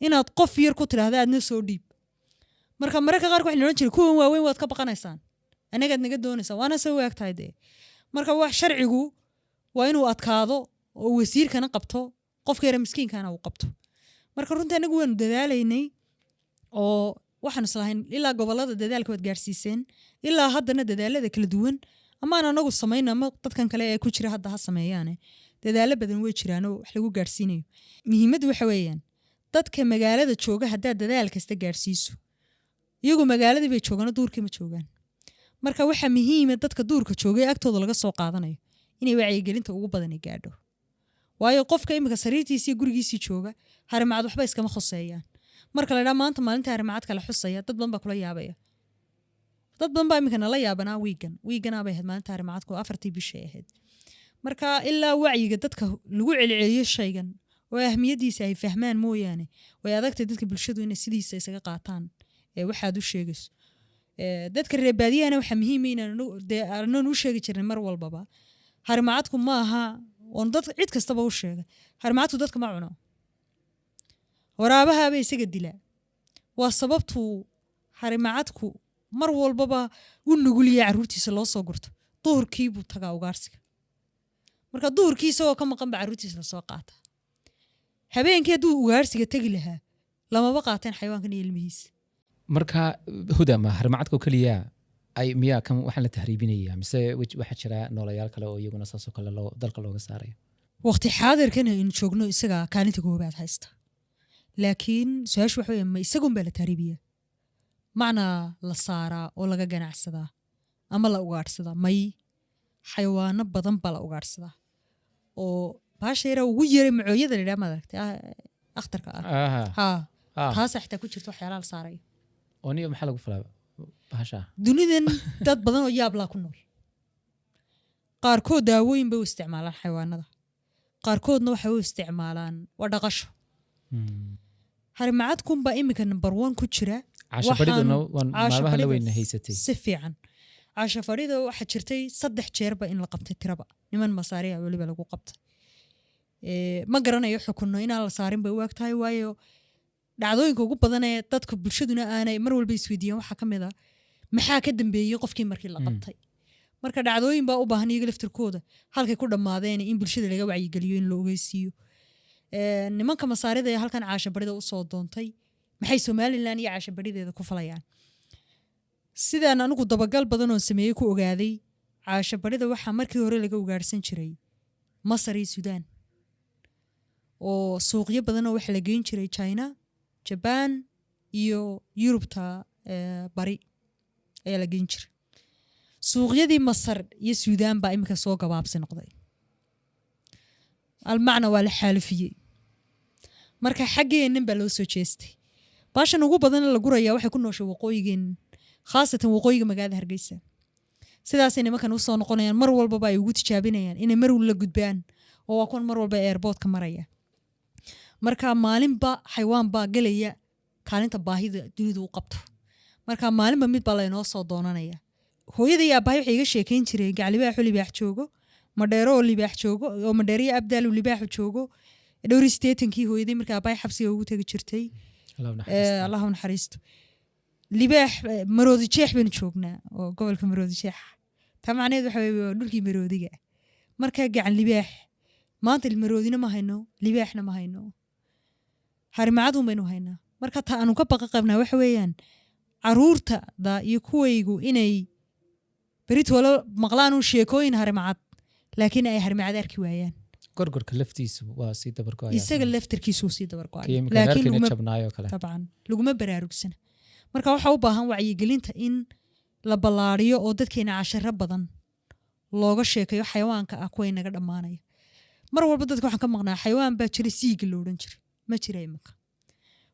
inaad qof yar ku tidhaahda aadna soo dhiib. Marka mararka qaarka waxay odhan jiray kuwan waaweyn waad ka baqanaysaan, annagaad naga doonaysaan, waana soo waag tahay dee. Marka wax sharcigu waa inuu adkaado oo wasiirkana qabto, qofka yara miskiinkana uu qabto. Marka runtii anagu waanu dadaalaynay oo waxaanu islahayn ilaa gobolada dadaalka waad gaarsiiseen, ilaa haddana dadaalada kala duwan amaan anagu samayno ama dadkan kale ee ku jira hadda ha sameeyaane, dadaalo badan way jiraanoo wax lagu gaarsiinayo. Muhiimaddu waxa weeyaan dadka magaalada jooga haddaad dadaal kasta gaarsiiso, iyagu magaaladii bay joogaan oo duurkii ma joogaan. Marka waxaa muhiima dadka duurka jooga ee agtooda laga soo qaadanayo inay wacyigelinta ugu badani gaadho, waayo qofka imika sariirtiisii gurigiisii jooga harimacad waxba iskama khuseeyaan. Marka la idhaha maanta maalinta harimacadka la xusaya, dad badan baa kula yaabaya, dad badan baa iminka nala yaabanaa. Wiiganaabay ahayd maalinta harimacadku, 4-tii bishay ahayd. Marka ilaa wacyiga dadka lagu celceliyo shaygan oo ahmiyadiisa ay fahmaan mooyaane, way adagtay dadka bulshadu inay sidiisa isaga qaataan ee waxaad u sheegayso. Dadka reer baadiyahana waxaa muhiim ah inaan dee aanan u sheegi jirnay mar walbaba harimacadku ma aha oon dad cid kastaba u sheegay, harimacadku dadka ma cuno, waraabahaaba isaga dilaa. Waa sababtuu harimacadku mar walbaba u nugul yahay carruurtiisa loo soo gurto. Duhurkii buu tagaa ugaarsiga, marka duhurkii isagoo ka maqan ba carruurtiisa lasoo qaata. Habeenkii hadduu ugaarsiga tegi lahaa lamaba qaateen xayawaankan iyo ilmihiisa. Marka Huda, ma harimacadka oo keliya ay miyaa kan waxaan la tahriibinaya mise waxaa jira noolayaal kale oo iyaguna saasoo kale dalka looga saarayo? Waqti xaadirkan aynu joogno isagaa kaalinta koobaad haysta, laakiin su-aashu waxa weeye ma isagun baa la tahriibiyaa, macnaa la saaraa oo laga ganacsadaa ama la ugaadhsadaa? May, xayawaano badan baa la ugaadhsadaa oo baasha yaraa ugu yaray macooyada la yidhaha maaragtay, akhtarka ah. Ha. Taasaa xitaa ku jirta waxyaalaha la saarayo. Oo niyo maxaa lagu falaa bahasha? Dunidan dad badan oo yaablaa ku nool, qaarkood daawooyin bay u isticmaalaan xayawaanada, qaarkoodna waxay u isticmaalaan waa dhaqasho. Harimacadkunbaa iminka number one ku jira. Caasha fadhiduna waan Caasha maalmaha la fadhida weyna haysatay. Si fiican, caasha fadhida waxaa jirtay 3 jeerba in la qabtay tiraba, niman Masaariya weliba lagu qabtay. Ma garanayo xukunno inaan la saarin bay u eg tahay, waayo Dhacdooyinka ugu badan ee dadka bulshaduna aanay mar walba isweydiiyaan waxaa ka mid a: maxaa ka dambeeyey qofkii markii la qabtay? Marka dhacdooyin baa u baahan iyaga laftirkooda halkay ku dhammaadeen in bulshada laga wacyigeliyo, in la ogeysiiyo. Nimanka Masaarida ee halkan caasha barida usoo doontay maxay Somaliland iyo caasha barideeda ku falayaan? Sidaan anigu dabagal badan oon sameeyey ku ogaaday, caasha barida waxaa markii hore laga ugaarhsan jiray Masar iyo Suudaan, oo suuqyo badan oo waxa la geyn jiray China, Jaban iyo Yurubta bari ayaa la geyn jiray. Suuqyadii Masar iyo Suudaan baa iminka soo gabaabsi noqday, almacna waa la xaalufiyey. Marka xaggeennan baa loo soo jeestay. Baashan ugu badan la guraya waxay ku nooshay waqooyigeennan, khaasatan waqooyiga magaalada Hargeysa. Sidaasay nimankan usoo noqonayaan, mar walbaba ay ugu tijaabinayaan inay mar la gudbaan, oo waa kuwan mar walba airportka maraya. Marka maalinba xaywaan baa gelaya kaalinta baahida dunidu u qabto. Marka maalinba mid baa laynoo soo doonanaya. Hooyada iyo aabbahay waxay iga sheekeyn jireen gaclibaaxu libaax joogo, Madheero oo libaax joogo, oo Madheero iyo Abdaalu libaaxu joogo. 82-kii hooyadii marka aabbahay xabsiga ugu tegi jirtay. Allah u naxariisto. Allah u naxariisto. Libaax Maroodi Jeex baynu joognaa, oo gobolka Maroodi Jeex. Taa macnaheedu waxa weeye waa dhulkii maroodiga. Marka gacan libaax, maanta maroodina ma hayno, libaaxna ma hayno, harimacadun baynu haynaa. Marka ta aanu ka baqa qabnaa waxa weeyaan caruurtada iyo kuwaygu inay beritoolo maqlaan uun sheekooyin harimacad, laakiin ay harimacad arki waayaan. Gorgorka laftiisu waa sii dabargo'aya. Isaga laftarkiisuu sii dabargo'aya. Kii imika laakiin reerkiina laguma jabnaayo kale. Dabcan laguma baraarugsana. Marka waxaa u baahan wacyigelinta in la ballaariyo oo dadkeena casharo badan looga sheekayo xayawaanka ah kuwa inaga dhammaanaya. Mar walba dadka waxaan ka maqnaa xayawaan baa jira siiga la odhan jiray, ma jira iminka.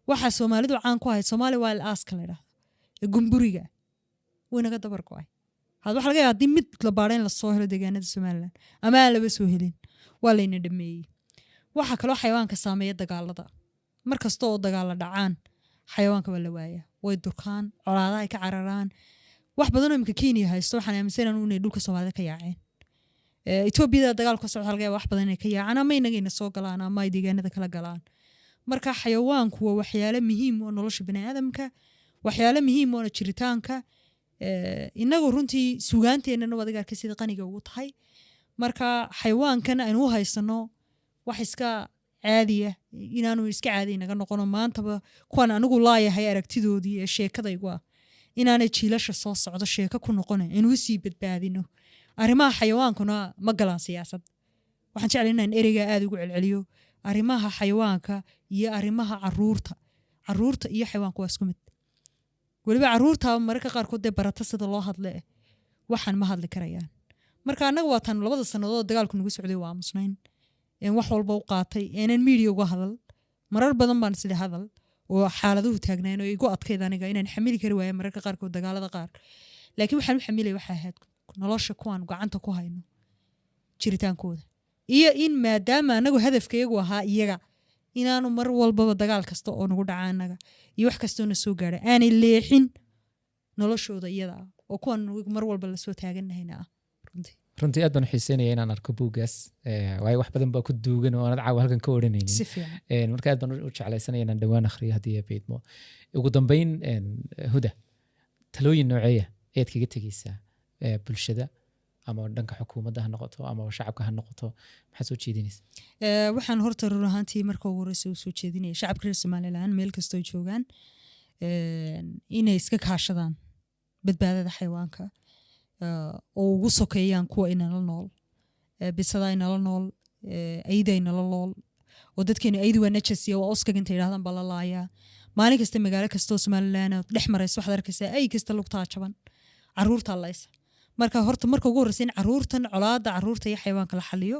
Waxaa Soomaalidu caan ku ahayd Soomaali wild asska la idhahdo ee gumburiga, wuu inaga dabar go'ay. Had waxa laga yaaba haddii mid la baadho in lasoo helo deegaanada Somaliland ama aan laba soo helin. Waa layna dhameeyey. Waxaa kaloo xayawaanka saameeya dagaalada. Mar kasta oo dagaala dhacaan, xayawaanka waa la waayaa, way durkaan, colaadaha ay ka cararaan. Wax badan oo imika Kenya haysto waxaan aaminsanahay inay dhulka Soomaalida ka yaaceen. Etoobiyada dagaal ka socda, laga yaaba wax badan inay ka yaacaan ama inaga ina soo galaan ama ay deegaanada kala galaan. Marka xayawaanku waa waxyaalo muhiim oo nolosha baniaadamka, waxyaalo muhiim oo jiritaanka. Inagu runtii sugaanteennana waad arkay sida qaniga ugu tahay. Marka xayawaankan aynu u haysano wax iska caadiya inaanu iska caadi naga noqono. Maantaba kuwan anigu laayahay aragtidoodii ee sheekadaygu ah inaanay jiilasha soo socdo sheeko ku noqona, aynu usii badbaadino. Arrimaha xayawaankuna ma galaan siyaasad. Waxaan jeclay inaan ereyga aada ugu celceliyo: arrimaha xayawaanka iyo arrimaha caruurta. Caruurta iyo xayawaanka waa isku mid. Weliba caruurta mararka qaarkood dee barata sida loo hadle eh, waxaan ma hadli karayaan. Marka annaga waa tan 2da sannadood dagaalku nagu socday waa aamusnayn een wax walba u qaatay eenan media uga hadal. Marar badan baan sida hadal oo xaaladuhu taagnayn oo igu adkayd aniga inaan xamili kari waayo mararka qaarkood dagaalada qaar, laakiin waxaan u xamilay waxay ahayd nolosha kuwaan gacanta ku hayno jiritaankooda, iyo in maadaama anagu hadafkayagu ahaa iyaga, inaanu mar walbaba dagaal kasta oo nagu dhaca annaga iyo wax kastoo na soo gaara aanay leexin noloshooda iyada ah, oo kuwan mar walba lasoo taaganahayna ah runtii. Runtii aad baan u xiiseynaya inaan arko buuggaas, waayo wax badan baa ku duugan oo aanad caawa halkan ka odhanaynin. Si fiican. Marka aad baan u jeclaysanaya inaan dhowaan akhriyo haddii ay beydmo. Ugu dambeyn, Huda, talooyin nooceeya ayaad kaga tegeysaa bulshada, ama dhanka xukuumadda ha noqoto ama shacabka ha noqoto? Maxaad soo jeedinaysa? Waxaan horta run ahaantii marka ugu horeysa u soo jeedinaya shacabka reer Somaliland meel kastoo joogaan inay iska kaashadaan badbaadada xayawaanka, oo ugu sokeeyaan kuwa inala nool, bisada inala nool, ayda inala nool, oo dadkeenu aydu waa najas iyo waa uskag inta yidhahdaan baa la laayaa maalin kasta. Magaalo kastoo Somaliland aad dhex marayso waxaad arkaysaa ay kasta lugtaa jaban, caruurtaa laysa. Marka horta marka ugu horreysa in caruurtan, colaada caruurta iyo xayawaanka la xaliyo.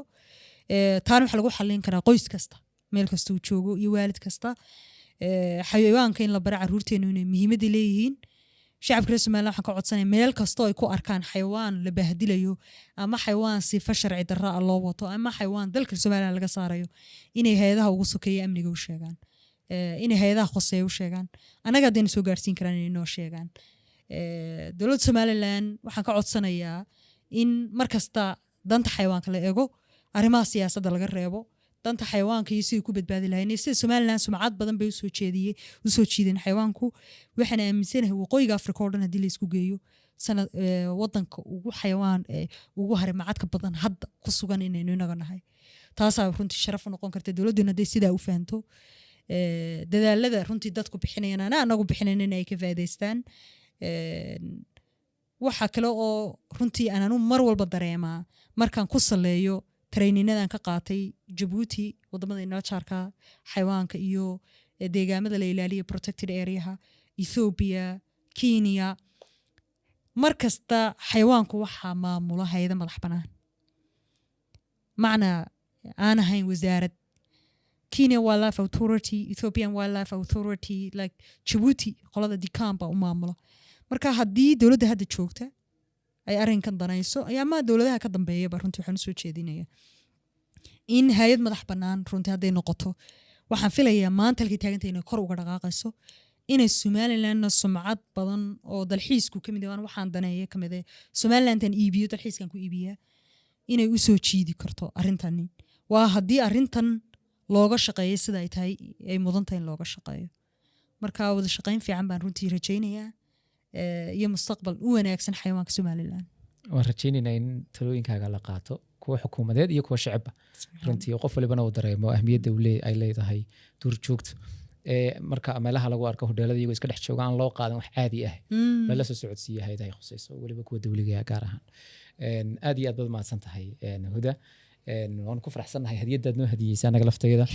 Taana waxaa lagu xalin karaa qoys kasta meel kasta uu joogo iyo waalid kasta. Xayawaanka in la bara caruurteenu inay muhiimadda leeyihiin. Shacabka reer Somaliland waxaan ka codsanaya meel kastoo ay ku arkaan xayawaan la bahdilayo ama xayawaan sifa sharci darra ah loo wato ama xayawaan dalka Somaliland laga saarayo, inay hay-adaha ugu sokeeya amniga u sheegaan, inay hay-adaha khoseeya u sheegaan, annaga haddayna soo gaarsiin karaan inay noo sheegaan. Dowladda Somaliland waxaan ka codsanayaa in mar kasta danta xayawaanka la eego, arrimaha siyaasadda laga reebo. Danta xayawaanka iyo sidai ku badbaadi lahayn iyo sida Somaliland sumcad badan bay usoo jeediyey, usoo jiideen xayawaanku. Waxaan aaminsanahay Waqooyiga Afrika oo dhan haddii la isku geeyo sanad wadanka ugu xayawaan ugu harimacadka badan hadda ku sugan inaynu inaga nahay. Taasaa runtii sharaf u noqon karta dowladduna hadday sidaa u fahanto dadaalada runtii dadku bixinayaan, ana anagu bixinayn, in ay ka faa'iidaystaan. Waxa kale oo runtii aan anu mar walba dareemaa markaan ku saleeyo training-adan ka qaatay Jabuuti, wadamada inala jaarka, xayawaanka iyo deegaamada la ilaaliyo, protected area-ha, Ethiopia, Kenya, mar kasta xayawaanku waxaa maamula hay'ado madax bannaan, macnaa aan ahayn wasaarad. Kenya Wildlife Authority, Ethiopian Wildlife Authority, like Djibouti, qolada dikan baa u maamula. Marka haddii dowladda hadda joogta ay arrinkan danayso ama dowladaha ka dambeeyaba, runtii waxaan usoo jeedinaya in hay'ad madax bannaan runtii hadday noqoto, waxaan filayaa maanta halkay taagantay inay kor uga dhaqaaqayso, inay Somalilandna sumcad badan oo dalxiisku kamid ah, waxaan daneeya kamid ah Somalilandan iibiyo, dalxiiskan ku iibiyaa, inay usoo jiidi karto arrintani. Waa haddii arrintan looga shaqeeyo sida ay tahay, ay mudan tahay in looga shaqeeyo. Marka wada shaqeyn fiican baan runtii rajaynayaa iyo mustaqbal u wanaagsan xayawaanka Somaliland. Waan rajaynaynaa in talooyinkaaga la qaato, kuwa xukuumadeed iyo kuwa shacabba runtii, qof walibana uu dareemo ahmiyadda ay leedahay duurjoogtu. Marka meelaha lagu arko hodheelada iyagoo iska dhex jooga, aan loo qaadan wax caadi ah, lala soo socodsiiya hay'adaha ay khusayso, weliba kuwa dowliga gaar ahaan. Aad iyo aad baad mahadsan tahay, Huda. Waan ku faraxsannahay hadiyadaad noo hadiyeysa anaga laftayada,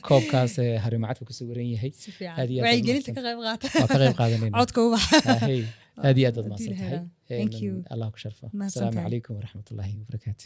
koobkaas harimacadka ku sawiran yahay. Si fiican. Aad iyo aad baad Wacyigelinta mahadsan. ka qayb qaata. Waa ka qayb qaadanayna. Codka Ubax. Hey, aad iyo aad baad Haddii mahadsan la tahay. helaa. Thank you. Allah ku sharfo. Mahadsan Asalaamu tahay. calaykum waraxmatullaahi wabarakaatu.